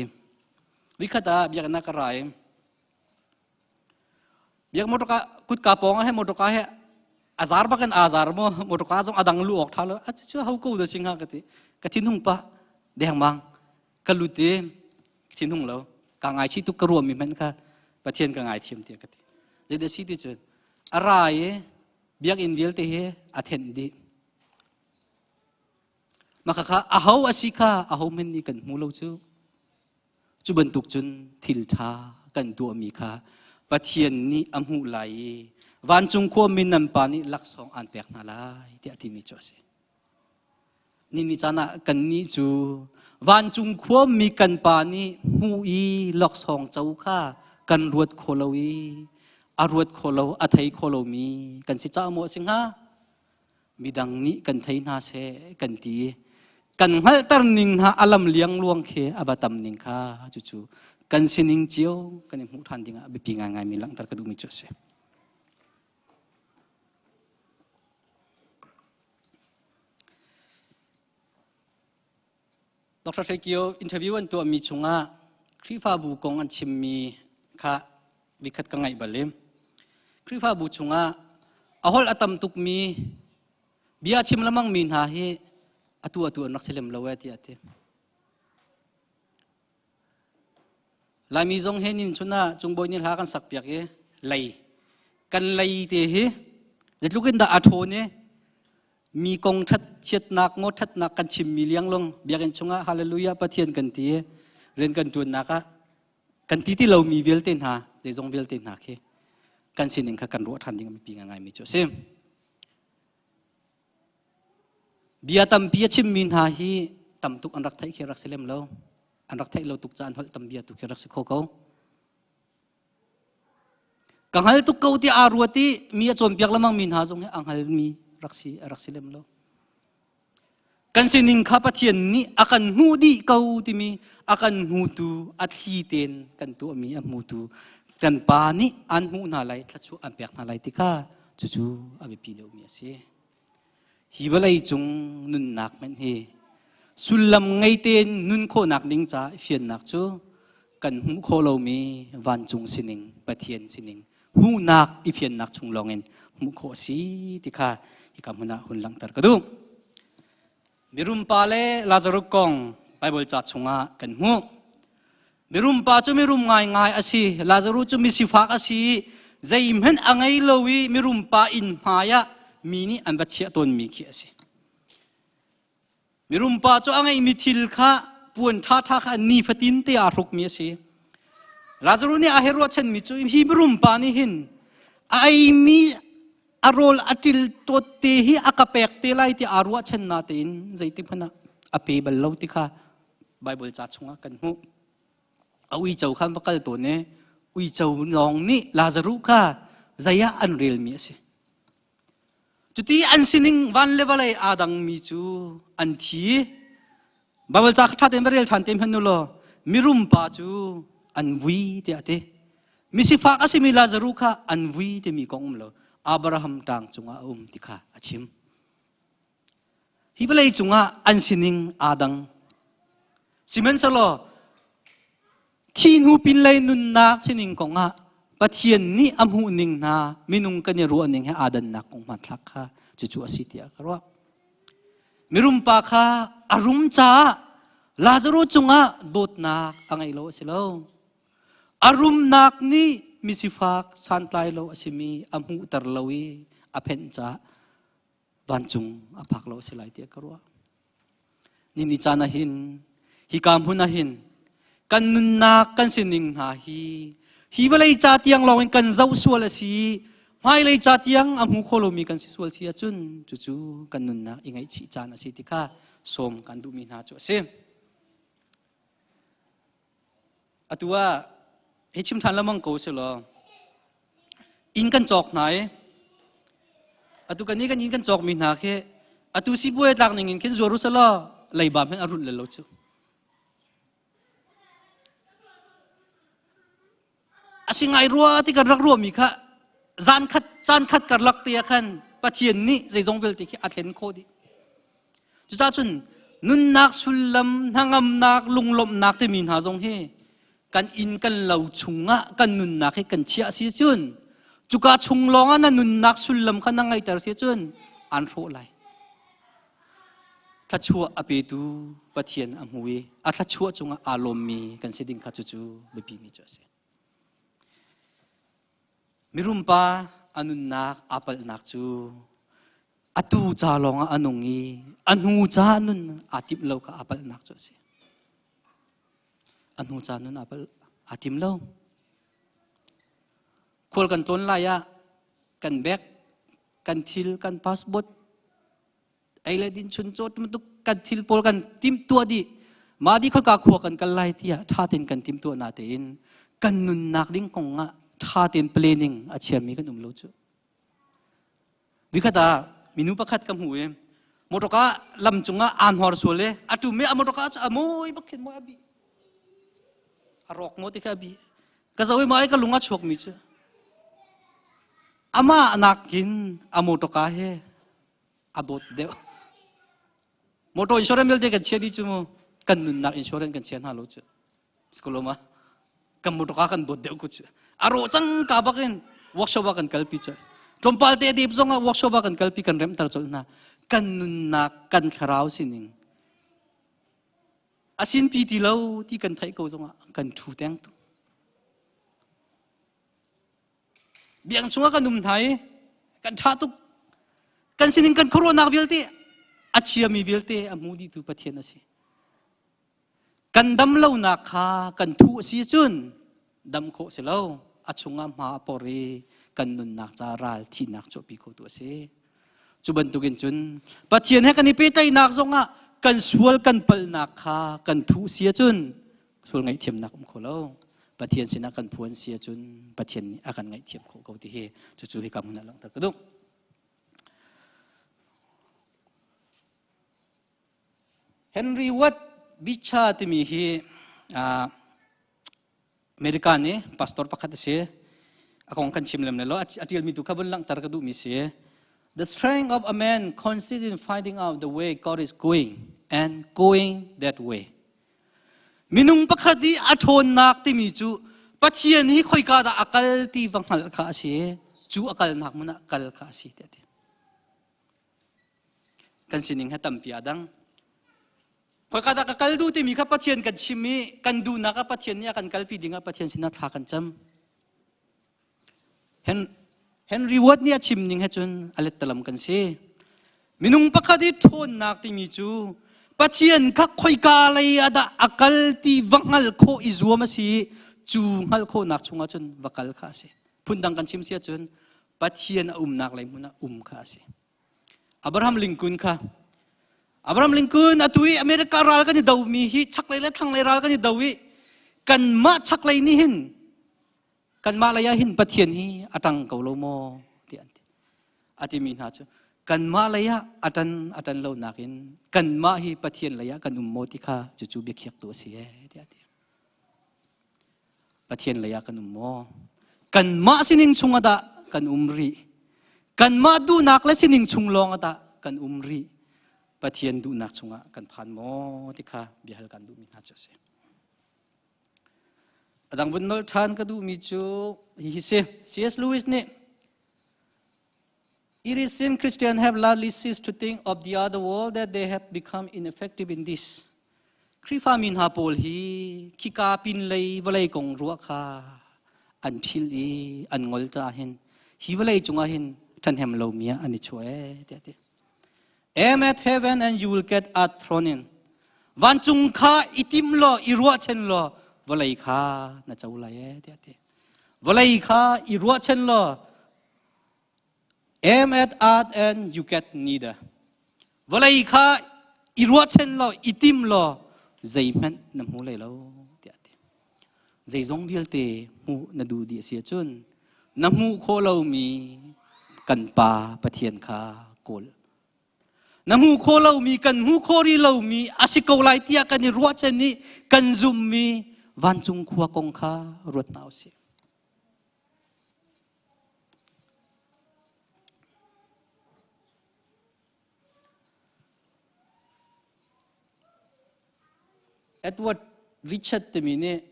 Vikhat ah biakinn ah ka ra i biak motor ka kutka pawng ah he motor ka he azar bakin azar mo motor ka zong adang lu awk tha lo a chu ho ko da sing ha ka ti ka thin hung pa deng mang ka lut i thin hung lo ka ngai chi tuk ka ruam mi hmanh kha pathian ka ngai thiam tiah ka ti zeidah si ti cun a ra i biakinn vialte hi a thenh dih maka kha aho a si kha aho men nih kan hmu lo cu Cu bantuk cun thil ṭha kan tuahmi kha Pathian nih a hmuh lai i vancung khuami nan pa nih laksawng aan pek hna lai tiah a timi cu a si. Ni ni caan ah kannih cu vancung khuami kan pa nih hmuh i laksawng co kha kan ruat kho lo i a ruat kho lo, a thei kho lomi kan si caah maw a si hnga? Midang nih kan thei hna seh kan ti i kan hngalhter ning hna a lam liangluang khi a va tam ning kha cucu kan sining cio kan i hmuh ṭhan dingah biapi ngaingaimi langhter ka duhmi cu a si. Dr. Hre Kio interview an tuahmi chungah Khrihfabu kong an chimmi kha vikhat ka ngaih bal i Khrihfabu chungah a holh a tam tukmi bia chim lamangmi hna hi atu atu an rak si lem lo e tiah a ti. Laimi zong he nin chun ah cungbawi nih hla kan sak piak i lei kan lei te hi zeitluk in dah a ṭhawn i mi kong ṭhat chiatnak maw ṭhatnak kan chimmi lianglong biakinn chungah hallelujah Pathian kan ti i rian kan ṭuannak ah kan ti ti lomi vialte hna zeizong vialte hna khi kan sining kha kan ruah ṭhan ding a biapi ngaingaimi cu a si. Bia tampi a chimmi hna hi tam tuk an rak theih khi rak si lem lo. An rak theih lo tuk caah an holh tam bia tu khi rak si kho ko. Ka hngal tuk ko tiah aa ruat i mi a cawnpiak lengmang mi hna zong hi a hngalmi rak si a rak si lem lo. Kan sining kha Pathian nih a kan hmuh dih ko timi a kan hmutu a thli tein kan tuahmi a hmutu kan pa nih an hmuh hna lai thluachuah an pek hna lai ti kha cucu a biapi deuhmi a si. Hi vawlei cung nunnak hmanh hi sullam ngei tein nun khawhnak ding ca fiannak cu kan hmuh khawh lomi vancung sining Pathian sining hmuhnak i fiannak chung lawngin hmuh khawh a si ti kha hika hmun ah hun langhter ka duh. Mirum pa le Lazarus kong Baibal ca chungah kan hmuh. Mirum pa cu mirum ngaingai a si, Lazarus cu misifak a si i zeihmanh a ngei lo i mirum pa inn hmai ah mi nih an va chiah tawnmi khi a si. Mirum pa cu a ngeihmi thil kha puan ṭhaṭha kha nifatin te aa hrukmi a si. Lazarus nih a hei ruahchanmi cu hi mirum pa nih hin a eimi a rawl a ṭil tawt te hi a ka pek te lai ti aa ruahchan natein zeitik hmanh ah a pe bal lo ti kha Baibal ca chungah kan hmuh. A uico kha an va kal tawn i uico lawng nih Lazarus kha zei ah an relmi a si. Cuti an sining van le vawlei aa dangmi cu an thi. Baibal ca kha ṭha tein va rel ṭhan te hmanh u law mirum pa cu an vui tiah a ti. Misifak a simi Lazaruh kha an vui timi kong um lo. Abraham ṭang cungah a um ti kha a chim. Hi vawlei cungah an sining aa dang. Sihmanhsehlaw thi hnu pinlei nunnak sining kongah Pathian nih a hmuhning hna minung kan i ruahning he aa dannak kong hmanthlak kha cucu a si tiah ka ruah. Mirum pa kha a rum caah Lazaruh cungah dawtnak a ngei lo a si lo. A rumnak nih misifak santlai lo a simi a hmuhter lo i a phenh caah vancung a phak lo a si lai tiah ka ruah. Ni caan ah hin hika hmun ah hin kan nunnak kan sining hna hi hi vawlei ca tiang lawng in kan zoh sual a si hmailei ca tiang a hmu kho lomi kan si sual si ahcun cucu kan nunnak i ngaihchih caan a si ti kha sawm kan duhmi hna cu a si. Atu ah hi chim ṭhan lengmang ko si law inn kan cawk hna i atu kan nih kan inn kan cawkmi hna khi atu sipuai tlak ning in khin zuar u selaw leiba hmanh a rulh le lo cu. A si ngai rua ti kan rak ruahmi kha zan khat caan khat karlak te ah khan Pathian nih zeizong vialte khi a thlen khawh dih. Cucaah cun nunnak sullam, hnangamnak, lunglawmhnak timi hna zong hi kan inn kan lo chungah kan nunnak hi kan chiah si cun cuka chung lawngah na nunnak sullam kha na ngeihter si cun an hrawh lai. Thluachuah a petu Pathian a hmu i a thluachuah cungah aa lawmmi kan si ding kha cucu biapimi cu a si. Mirum pa a nunnak aa palhnak cu atu ca lawngah a nung i a hnu ca nun aa timh lo kha aa palhnak cu a si. A hnu ca nun aa palh aa tim lo. Khual kan tlawn lai ah kan bag, kan thil, kan passport ei le din chun cawt bantuk kan thil pawl kan timhtuah dih mah di khoika khua kan kal lai tiah ṭha tein kan timhtuah na tein kan nunnak ding kong ah ṭha tein planning a chiami kan um lo cu vikhat ah minu pakhat ka hmu i motorka lam cungah aa hnuar sual i a tum i a motorka cu a mawi bak khin mawi a bi a rawk maw ti kha a bi ka zo i mai ka lung a chuak mi cu amah nakin a motorka he a dawt deuh motor insurance vialte kan chia dih cu mu kan nunnak insurance kan chia hna lo cu skoloma kan motor ka kan dawt deuh ku cu a rawh cang ka bak in workshop ah kan kalpi cu tlawmpal te dip zong ah workshop ah kan kalpi kan remter colh hna kan nunnak kan thlarau sining asin pi ti lo ti kan theih ko zong ah kan thu teng tu Biang chungah kan um hna i kan ṭha tuk. Kan sinin kan khuaruahnak vialte a chiami vialte a hmu dihtu Pathian a si. Kan dam lonak kha kan thuh a si cun dam khawh si lo. A chungah hma a por i kan nunnak ca ral thihnak chuahpi khotu a si. Cu bantukin cun Pathian he kan i pehtlaihnak zongah kan sual kan palhnak kha kan thuh si ahcun sual ngaihthiamnak um kho lo Pathian sinah kan phuan si ahcun Pathian nih a kan ngaihthiam khawh ko ti hi cucu hika hmun ah langhter ka duh. Henry Ward Beecher timi hi America nih pastor pakhat a si. A kong kan chim lem le lo a tialmi tu kha vun langhter ka duhmi si. The strength of a man consists in finding out the way God is going and going that way. Minung pakhat i a ṭhawnnak timi cu Pathian hi khoika dah a kal ti va hngalh kha a si i cu a kalnak hmun ah kal kha a si tiah a ti. Kan sining he tampi aa dang. Khoika dah ka kal duh timi kha Pathian kan chim i kan duhnak ah Pathian nih a kan kalpi ding ah Pathian sinah thla kan cam. Henry Ward nih a chim ning he cun a lettalam kan si. Minung pakhat i ṭhawnnak timi cu Pathian kha khoika lei ah dah a kal ti va hngalh khawh i zuam a si i cu hngalh khawhnak chungah cun va kal kha a si. Phundang kan chim si ahcun Pathian a umnak lei hmun ah um kha a si. Abraham Lincoln kha Abraham Lincoln atu i America ral kan i domi hi chaklei le thlanglei ral kan i do i kanmah chaklei nih hin kanmah lei ah hin Pathian hi a ṭang ko lo maw tiah an ti. A timi hna cu. Kanmah lei ah a ṭan a ṭan lo nakin kanmah hi Pathian lei ah kan um maw ti kha cucu biakhiaktu a si ee tiah a ti. Pathian lei ah kan um maw? Kanmah sining chung ah dah kan um rih? Kanmah duhnak le sining chung lawng ah dah kan um rih? Pathian duhnak chungah kan phan maw ti kha biahal kan duhmi hna cu a si. A dang vun nolh ṭhan ka duhmi cu hihi si. C.S. Lewis nih It is sin Christians have largely ceased to think of the other world that they have become ineffective in this. Khrihfa mi hna pawl hi khika pin lei vawlei kong ruah kha an phil i an ngol caah hin hi vawlei cungah hin ṭhahnem lomi ah an i chuah ee tiah ti. Aim at heaven and you will get earth thrown in. Vancung kha i tim law i ruahchan law vawlei kha na co lai ee tiah ti. Vawlei kha i ruahchan law Aim at earth and you get neither. Vawlei kha i ruahchan law, i tim law, zeihmanh na hmu lai lo, tiah a ti. Zeizong vialte hmuh na duh dih a si ahcun na hmuh khawh lomi kan Pa Pathian kha kawl. Na hmuh khawh lomi, kan hmuh khawh rih lomi a si ko lai tiah kan i ruahchan i kan zumhmi vancung khua kong kha ruat hna u sih. Edward Richard timi nih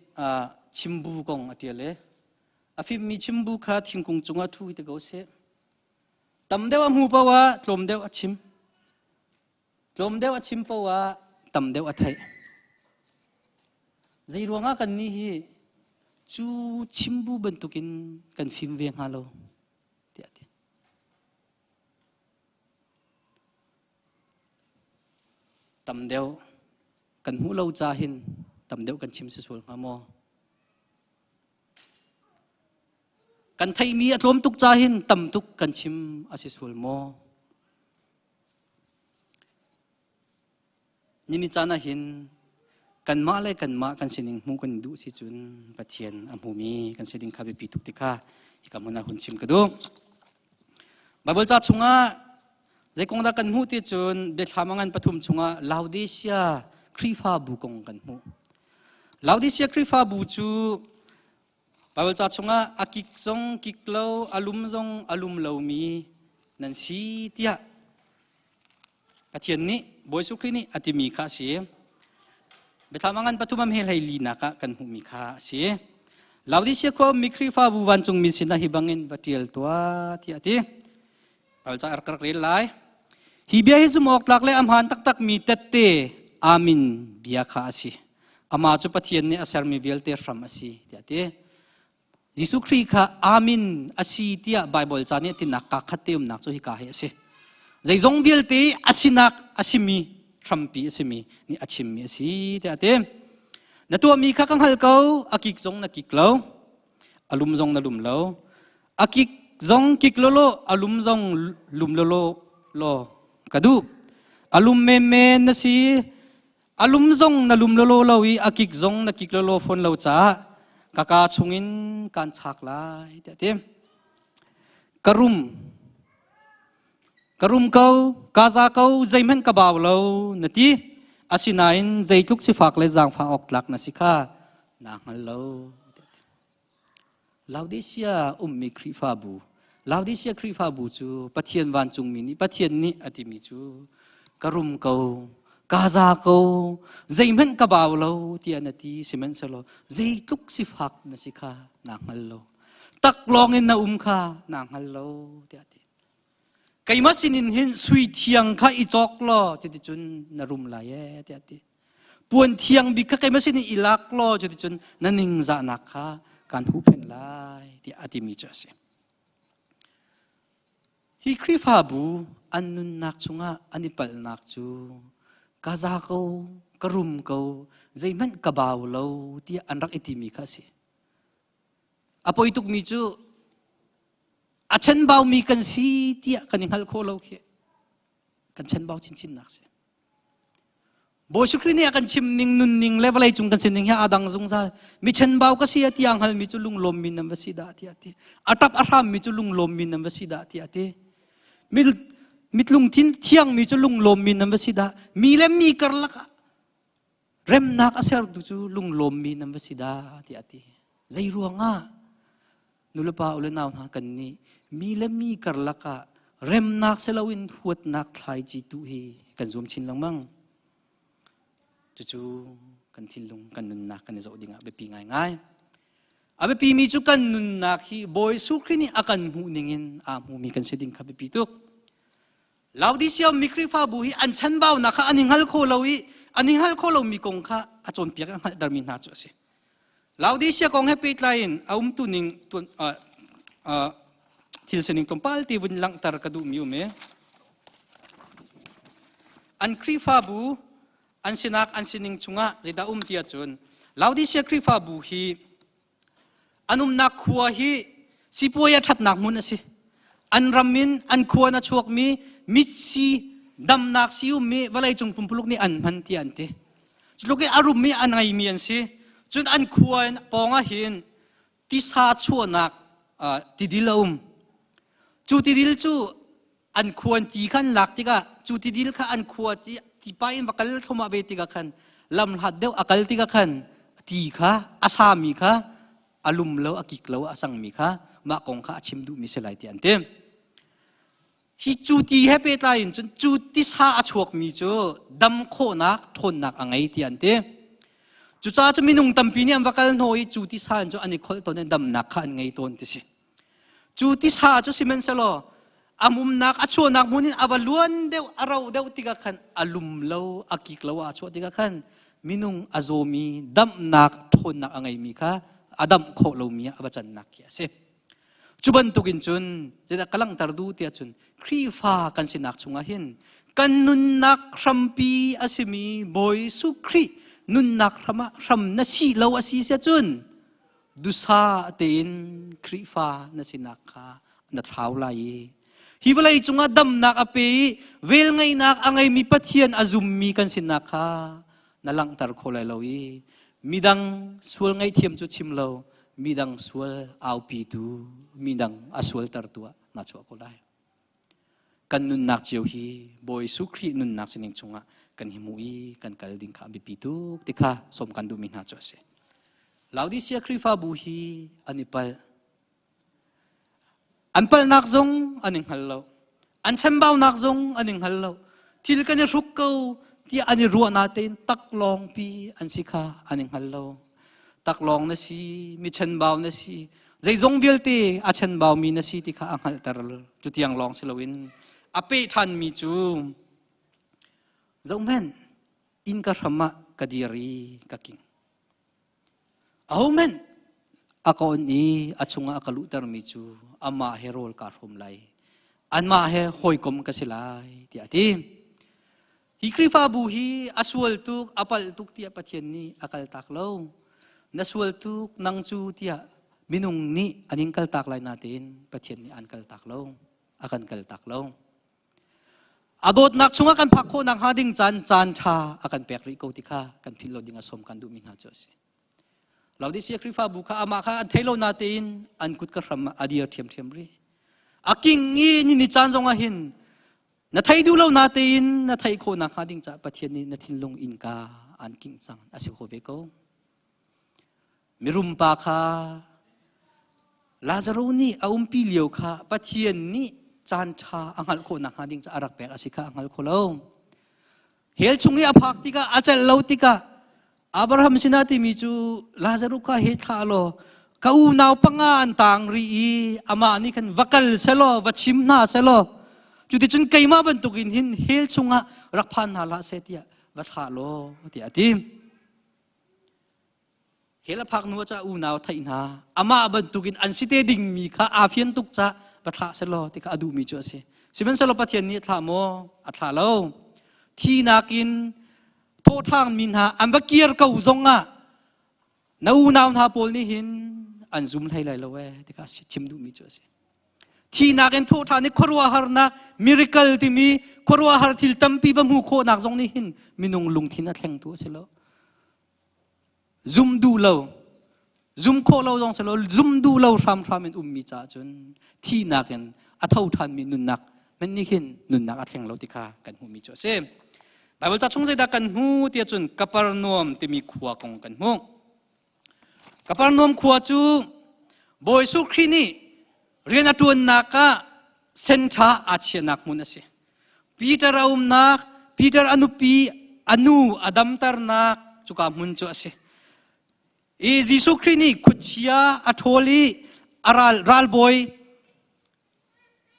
chimbu kong a ṭial i a fimmi chimbu kha thingkung cungah ṭhu ti ko seh. Tam deuh a hmu paoh ah tlawm deuh a chim. Tlawm deuh a chim paoh ah tam deuh a theih. Zei ruangah kan nih hi cu chimbu bantukin kan fim ve hnga lo tiah a ti. Tam deuh kan hmuh lo ca hin tam deuh kan chim si sual hnga maw? Kan theihmi a tlawm tuk ca hin tam tuk kan chim a si sual maw? Nini caan ah hin kanmah le kanmah kan sining hmuh kan duh si cun Pathian a hmumi kan si ding kha biapi tuk ti kha hika hmun ah hun chim ka duh. Bible ca chungah zei kong dah kan hmuh ti cun Biathlam a ngan pathum chungah Laodicea Khrihfabu kong kan hmuh. Laodicea Khrihfabu cu Bible ca chungah a kik zong kik lo, a lum zong a lum lomi nan si tiah Pathian nih Bawi Jesuh Khrih nih a timi kha a si. Biathlam a ngan pathum am he hlei linak ah kan hmuhmi kha a si. Laodicea khua ummi Khrihfabu vancungmi sinah hi bangin va ṭial tuah tiah a ti. Bible ca rak rel lai. Hi bia hi zumh awk tlak le a hmaan taktakmi tette Amen bia kha a si. Amah cu Pathian nih a sermi vialte hram a si tiah a ti. Jesuh Khrih kha Amen a si tiah Baibal ca nih a tinak kaa khat te umnak cu hika hi a si. Zeizong vialte a sinak a simi hrampi a simi nih a chimmi a si tiah a ti. Na tuahmi kha ka hngal ko, a kik zong na kik lo, a lum zong na lum lo. A kik zong kik lawlaw, a lum zong lum lawlaw law ka duh. A lum menmen na si, A lum zong na lum lawlaw lo i a kik zong na kik lawlaw fawn lo caah ka kaa chungin kaan chak lai tiah a ti. Ka rum. Ka rum ko, ka za ko, zeihmanh ka bau lo na ti. Asinain zeitluk sifak le zaangfah awk tlak na si kha naa hngal lo. Laodicea ummi Khrihfabu Laodicea Khrihfabu cu Pathian vancungmi nih Pathian nih a timi cu ka rum ko ka za ko zeihmanh ka bau lo tiah na ti sihmanhsehlaw zeitluk sifak na si kha naa hngal lo taklawng in na um kha naa hngal lo tiah a ti keimah sinin hin sui thiang kha i cawk law cuticun na rum lai ee tiah a ti Puan thiang bik kha keimah sin in i lak law cuticun na ningzahnak kha kan huhphenh lai tiah a timi cu a si. Hi Khrihfabu an nunnak chungah an i palhnak cu ka za ko, ka rum ko, zeihmanh ka bau lo tiah an rak i timi kha a si. A poi tukmi cu a chenbaumi kan si tiah kan i hngalh khawh lo khi kan chenbau chinchinnak si. Bawi Khrih nih a kan chim ning nunning le vawlei cung kan sining hi aa dang zungzal. Mi chenbau ka si a ti aa hngalmi cu lunglawmmi nan va si dah tiah a ti. A ṭap a hrammi cu lunglawmmi nan va si dah tiah a ti. Mi, Mit lungthin thiangmi cu lunglawmmi nan va si dah. Mi le mi karlak ah remnak a sertu cu lunglawmmi nan va si dah tiah a ti. Zei ruangah nulepa u le nau hna kan nih mi le mi karlak ah remnak si loin huatnak thlaici tuh hi kan zuam chin lengmang. Cucu kan thinlung kan nunnak kan i zoh dingah biapi ngaingai. A biapimi cu kan nunnak hi Bawi Jesuh Khrih nih a kan hmuh ningin aa hmumi kan si ding kha biapi tuk. Laodicea mi Khrihfabu hi an chanbaunak kha an i hngal kho lo i an i hngal kho lomi kong kha a cawnpiak a hngalhtermi hna cu a si. Laodicea kong he pehtlai in a umtu ning tuan, uh, uh, thil sining tlawmpal te vun langhter ka duhmi um i an Khrihfabu an sinak an sining chungah zeidah um ti ahcun Laodicea Khrihfabu hi an umnak khua hi sipuai a ṭhatnak hmun a si. An ram in an khua in a chuakmi mitsi damnak si ummi vawleicung pumpuluk nih an hman tiah an ti. Cutluk i a rummi a ngeimi an si. Cun an khua in pawng ah hin tisa chuahnak tidil a um. Cu tidil cu an khuan ti kha an lak tikah cu tidil kha an khua ti pa in va kal thlomah ve tikah khan lam hlat deuh a kal tikah khan ti kha a sami kha a lum lo a kik lo a sangmi kha mah kong kha a chim duhmi si lai ti an ti hi cu ti he pehtlai in cun cu tisa a chuakmi cu dam khawhnak ṭhawnnak a ngei ti an ti cucaah cu minung tampi nih an va kal hnaw i cu tisa in cu an i kholh tawn i damnak kha an ngei tawn ti si Cu tisa cu sihmanhsehlaw a mumnak a chuahnak hmun in a va luan deuh a ro deuh tikah khan a lum lo a kik lo a chuah tikah khan minung a zawmi damnak ṭhawnnak a ngeimi kha a damh khawh lomi a va cannak khi a si. Cu bantukin cun zeidah ka langhter duh tiah cun Khrihfa kan sinak chungah hin kan nunnak hrampi a simi Bawi Jesuh Khrih nunnak hram ah hram na si lo a si sia cun dusa tein Khrihfa na sinak kha na thlau lai i hi vawlei cungah damnak a pe i velngeihnak a ngeimi Pathian a zummi kan sinak kha na langhter kho lai lo i midang sual ngaihthiam cu chim lo midang sual aupitu midang a sualtertu ah na chuah ko lai. Kan nunnak cio hi Bawi Jesuh Khrih nunnak sining chungah kan hi hmu i kan kal ding kha a biapi tuk ti kha sawm kan duhmi hna cu a si. Laodicea Khrihfabu hi an i palh. An palhnak zong an i hngal lo. An chambaunak zong an i hngal lo. Thil kan i hruk ko tiah an i ruah natein taklawngpi an si kha an i hngal lo. Taklawng na si, mi chanbau na si, zeizong vialte a chanbaumi na si ti kha a hngalhter. Cutiang lawng si loin a peh ṭhanmi cu zohhmanh inn ka hram ah ka dir i ka king. Ahohmanh a ka on i a chungah a ka luhtermi cu amah he rawl kaa hrawm lai. Anmah he hawikom ka si lai tiah a ti. Hi Khrihfabu hi a sual tuk, a palh tuk tiah Pathian nih a kaltak lo. Na sual tuk nang cu tiah minung nih an in kaltak lai natein Pathian nih an kaltak lo. A kan kaltak lo. A dawtnak chungah kan phak khawh nakhnga ding caan caan ṭha a kan pek rih ko ti kha kan philh lo ding a sawm kan duhmi hna cu a si. Laodicea Khrihfabu kha amah kha an thei lo natein an kut ka hram ah a dir ṭhiamṭhiam rih. A king i ni ni caan zongah hin Na thei duh lo natein na theih khawh nakhnga ding caah Pathian nih na thinlung innka aan kingh cang a si kho ve ko. Mirum pa kha Lazaro nih a umpi lio kha Pathian nih caan ṭha a hngalh khawh nakhnga ding caah a rak pek a si kha a hngal kho lo. Hell chung i a phak tikah a celh lo tikah Abraham sinah timi cu Lazarus kha he thlah law ka unau panga an tang rih i amah nih khan va kal selaw va chim hna selaw cuticun keimah bantukin hin hell chungah rak phan hna hlah seh tiah va thlah law tiah a ti. Hell a phak hnu ah unau theih hna amah bantukin an si te dingmi kha aa fian tuk ca va thlah selaw ti kha a duhmi cu a si. Sihmanhsehlaw Pathian nih a thlah maw? A thlah lo. Thinak in thawhṭhangmi hna an va kir ko zongah na unau hna pawl nih hin an zum hlei lai lo ee ti kha chim duhmi cu a si. Thihnak in thawhṭhan i khuaruahharnak miracle timi khuaruahhar thil tampi va hmuh khawhnak zong nih hin minung lungthin a thlengtu a si lo. Zum duh lo, zum khawh lo zong si lo, zum duh lo hramhram in ummi caah cun thihnak in a tho ṭhanmi nunnak hmenh nih khin nunnak a thleng lo ti kha kan hmuhmi cu a si. Bible ca chung zeidah kan hmu tiah cun Kapernaum timi khua kong kan hmuh. Kapernaum khua cu Bawi Jesuh Khrih nih rian a ṭuannak ah senṭha aa chiahnak hmun a si. Peter a umnak, Peter a nupi a nu a damternak cuka hmun cu a si. I Jesuh Khrih nih khuachia a ṭhawl i a ral, ralbawi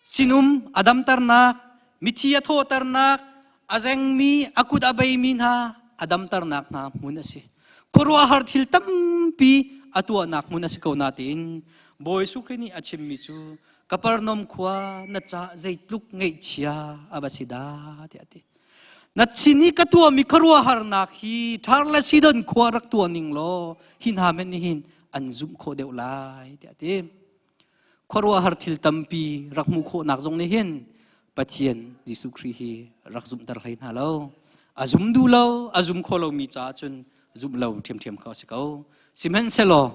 Sinum a damternak, mithi a thawhternak, a zengmi, a kut a beimi hna a damternak hna hmun a si. Khuaruahhar thil tampi a tuahnak hmun a si ko natein Bawi Jesuh Khrih nih a chimmi cu Kapernaum khua na ca zeitluk ngaihchia a va si dah tiah a ti. Na sin i ka tuahmi khuaruahharnak hi Tar le Sidon khua rak tuah ning law hi hna men nih hin an zumh khawh deuh lai tiah a ti. Khuaruahhar thil tampi rak hmuh khawhnak zong nih hin Pathian Jesuh Khrih hi rak zumhter hlei hna lo. A zum duh lo, a zum kho lomi caah cun zumh lo ṭhiamṭhiam kho a si ko. Sihmanhsehlaw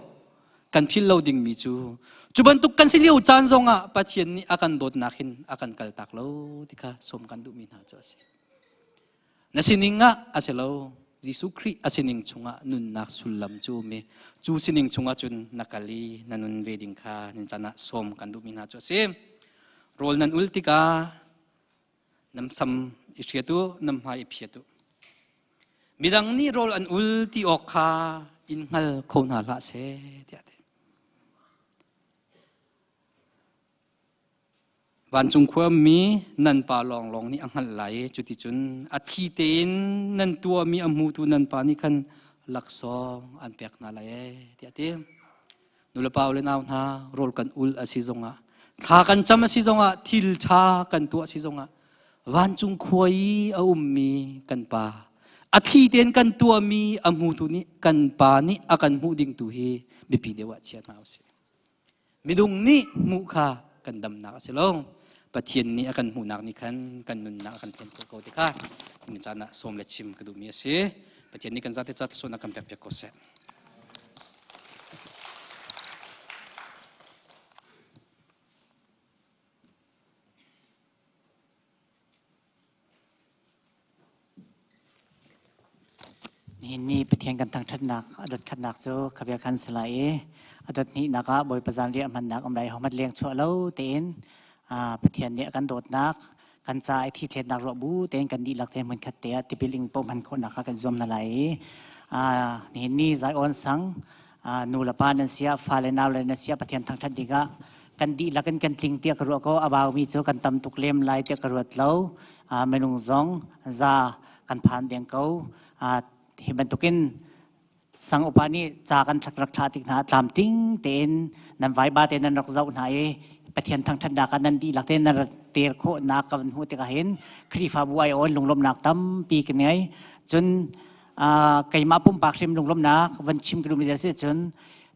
kan philh lo dingmi cu cu bantuk kan si lio caan zongah Pathian nih a kan dawtnak hin a kan kaltak lo ti kha sawm kan duhmi hna cu a si. Na sining ah a si lo. Jesuh Khrih a sining chungah nunnak sullam cu um i cu sining chungah cun na kal i na nun ve ding kha nin caan ah sawm kan duhmi hna cu a si. Rawl nan ul tikah nam sam i hriat u, nam hmai i phiat u. Midang nih rawl an ul ti awk kha in hngal kho hna hlah seh tiah a ti. Vancung khuami nan pa lawnglawng nih a hngalh lai i cuticun a thli tein nan tuahmi a hmutu nan pa nih khan laksawng an pek hna lai ee tiah a ti. Nulepa le nau hna rawl kan ul a si zongah thla kan cam a si zongah thil ṭha kan tuah a si zongah vancung khua i a ummi kan pa a thli tein kan tuahmi a hmutu nih kan pa nih a kan hmuh ding tu hi biapi deuh ah chia hna usih. Minung nih hmuh kha kan damnak a si lo. Pathian nih a kan hmuhnak nih khan kan nunnak a kan thlen khawh ko ti kha ni caan ah sawm le chim ka duhmi a si. Pathian nih kan zate ca thluachuahnak kan pek piak ko seh. Nihin ni Pathian kan thangṭhatnak a dot khatnak cu kha bia khan si lai i a dot hnihnak ah Bawipa zanriah hmannak um lai hohmanh leng chuah lo tein Pathian nih a kan dawtnak kan ca i thi thletnak ruah bu tein kan dihlak te hmunkhat te ah tipil ing paoh hman khawhnak kha kan zuam hna lai i nihin ni Zion sang nu le pa nan siah fale nau le nan siah Pathian thangṭhat dingah kan dihlak in kan tling tiah ka ruah ko a baumi cu kan tam tuk lem lai tiah ka ruat lo minung zong za kan phan deng ko hi bantukin sang upa nih ca kan rak thlah tik hna tlam ting tein nan vaiba te nan rak zoh hna i Pathian thangṭhatnak ah nan dihlak tein nan rak ter khawhnak ka van hmuh tikah hin Khrihfabu ai awn lunglawmhnak tampi ka ngei cun keimah pumpak hrim lunglawmhnak van chim ka duhmi si cun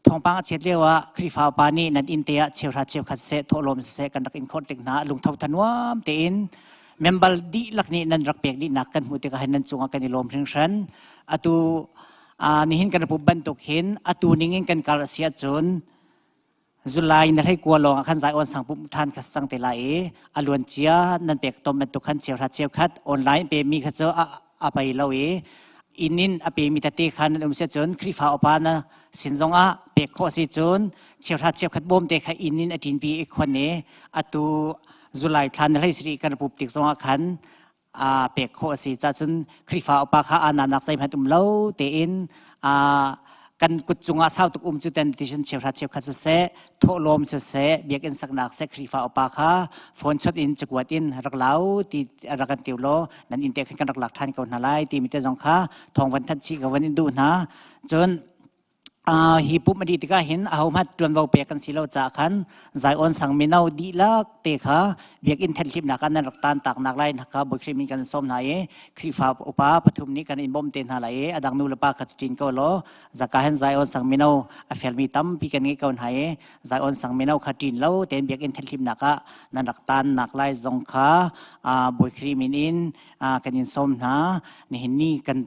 thawngpang a chiat lio ah Khrihfa upa nih nan inn te ah cheuhra cheukhat seh thawhlawm seh kan rak in khawh tik hna lungtho thanuam tein member dihlak nih nan rak pek dihnak kan hmuh tikah hin nan cungah kan i lawm hringhran atu nihin kan pu bantuk hin atu ning in kan kal a si ahcun Zulai na hlei kua lawng ah khan Zion sang pumh ṭhan kha sang te lai i a luan cia nan pek tom bantuk khan cheuhra cheukhat online pe mi kha cu a pei lo i inn in a pe mi tete kha nan um si cun Khrihfa upa na sin zong ah pek khawh si cun cheuhra cheukhat bawm te kha inn in a ṭin pi i khon i atu Zulai thla na hlei siri kan pup tik zong ah khan a pek khawh a si cahcun Khrihfa upa kha aa nak zeihmanh um lo tein kan kut cungah sau tuk um cu ten ti cun cheuhra cheukhat siseh thawhlawm siseh biakinn saknak seh Khrihfa upa kha phone chot in cakuat in rak lau ti rak kan tiu law nan inn te khan kan rak lak ṭhan ko hna lai ti mi te zong kha thawng van thanh chih ka van in duh hna cun Hi pumh a dih tikah hin ahohmanh ṭuanvo pek kan si lo caah khan Zion sang mino dihlak te kha biakinn thenhlimnak ah nan rak tantaknak lai kha Bawi Khrih min kan sawm hna i Khrihfa upa pathum nih kan in bawmh te hna lai i a dang nu le pa kha ṭin ko law zaka hin Zion sang mino a felmi tampi kan ngei ko hna i Zion sang mino kha ṭin lo tein biakinn thenhlimnak ah nan rak tannak lai zong kha Bawi Khrih min in kan in sawm hna. Nihin ni kan.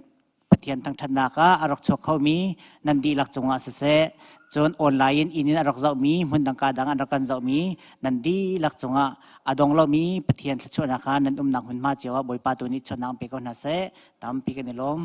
Pathian thangṭhatnak ah a rak chuak khomi nan dihlak cungah siseh, cun online in inn in a rak zohmi, hmundang ka dang an rak kan zohmi nan dihlak cungah a dong lomi Pathian thluachuahnak kha nan umnak hmunhma cio ah Bawipa tu nih chawnhnak pe ko hna seh. Tampi kan i lawm.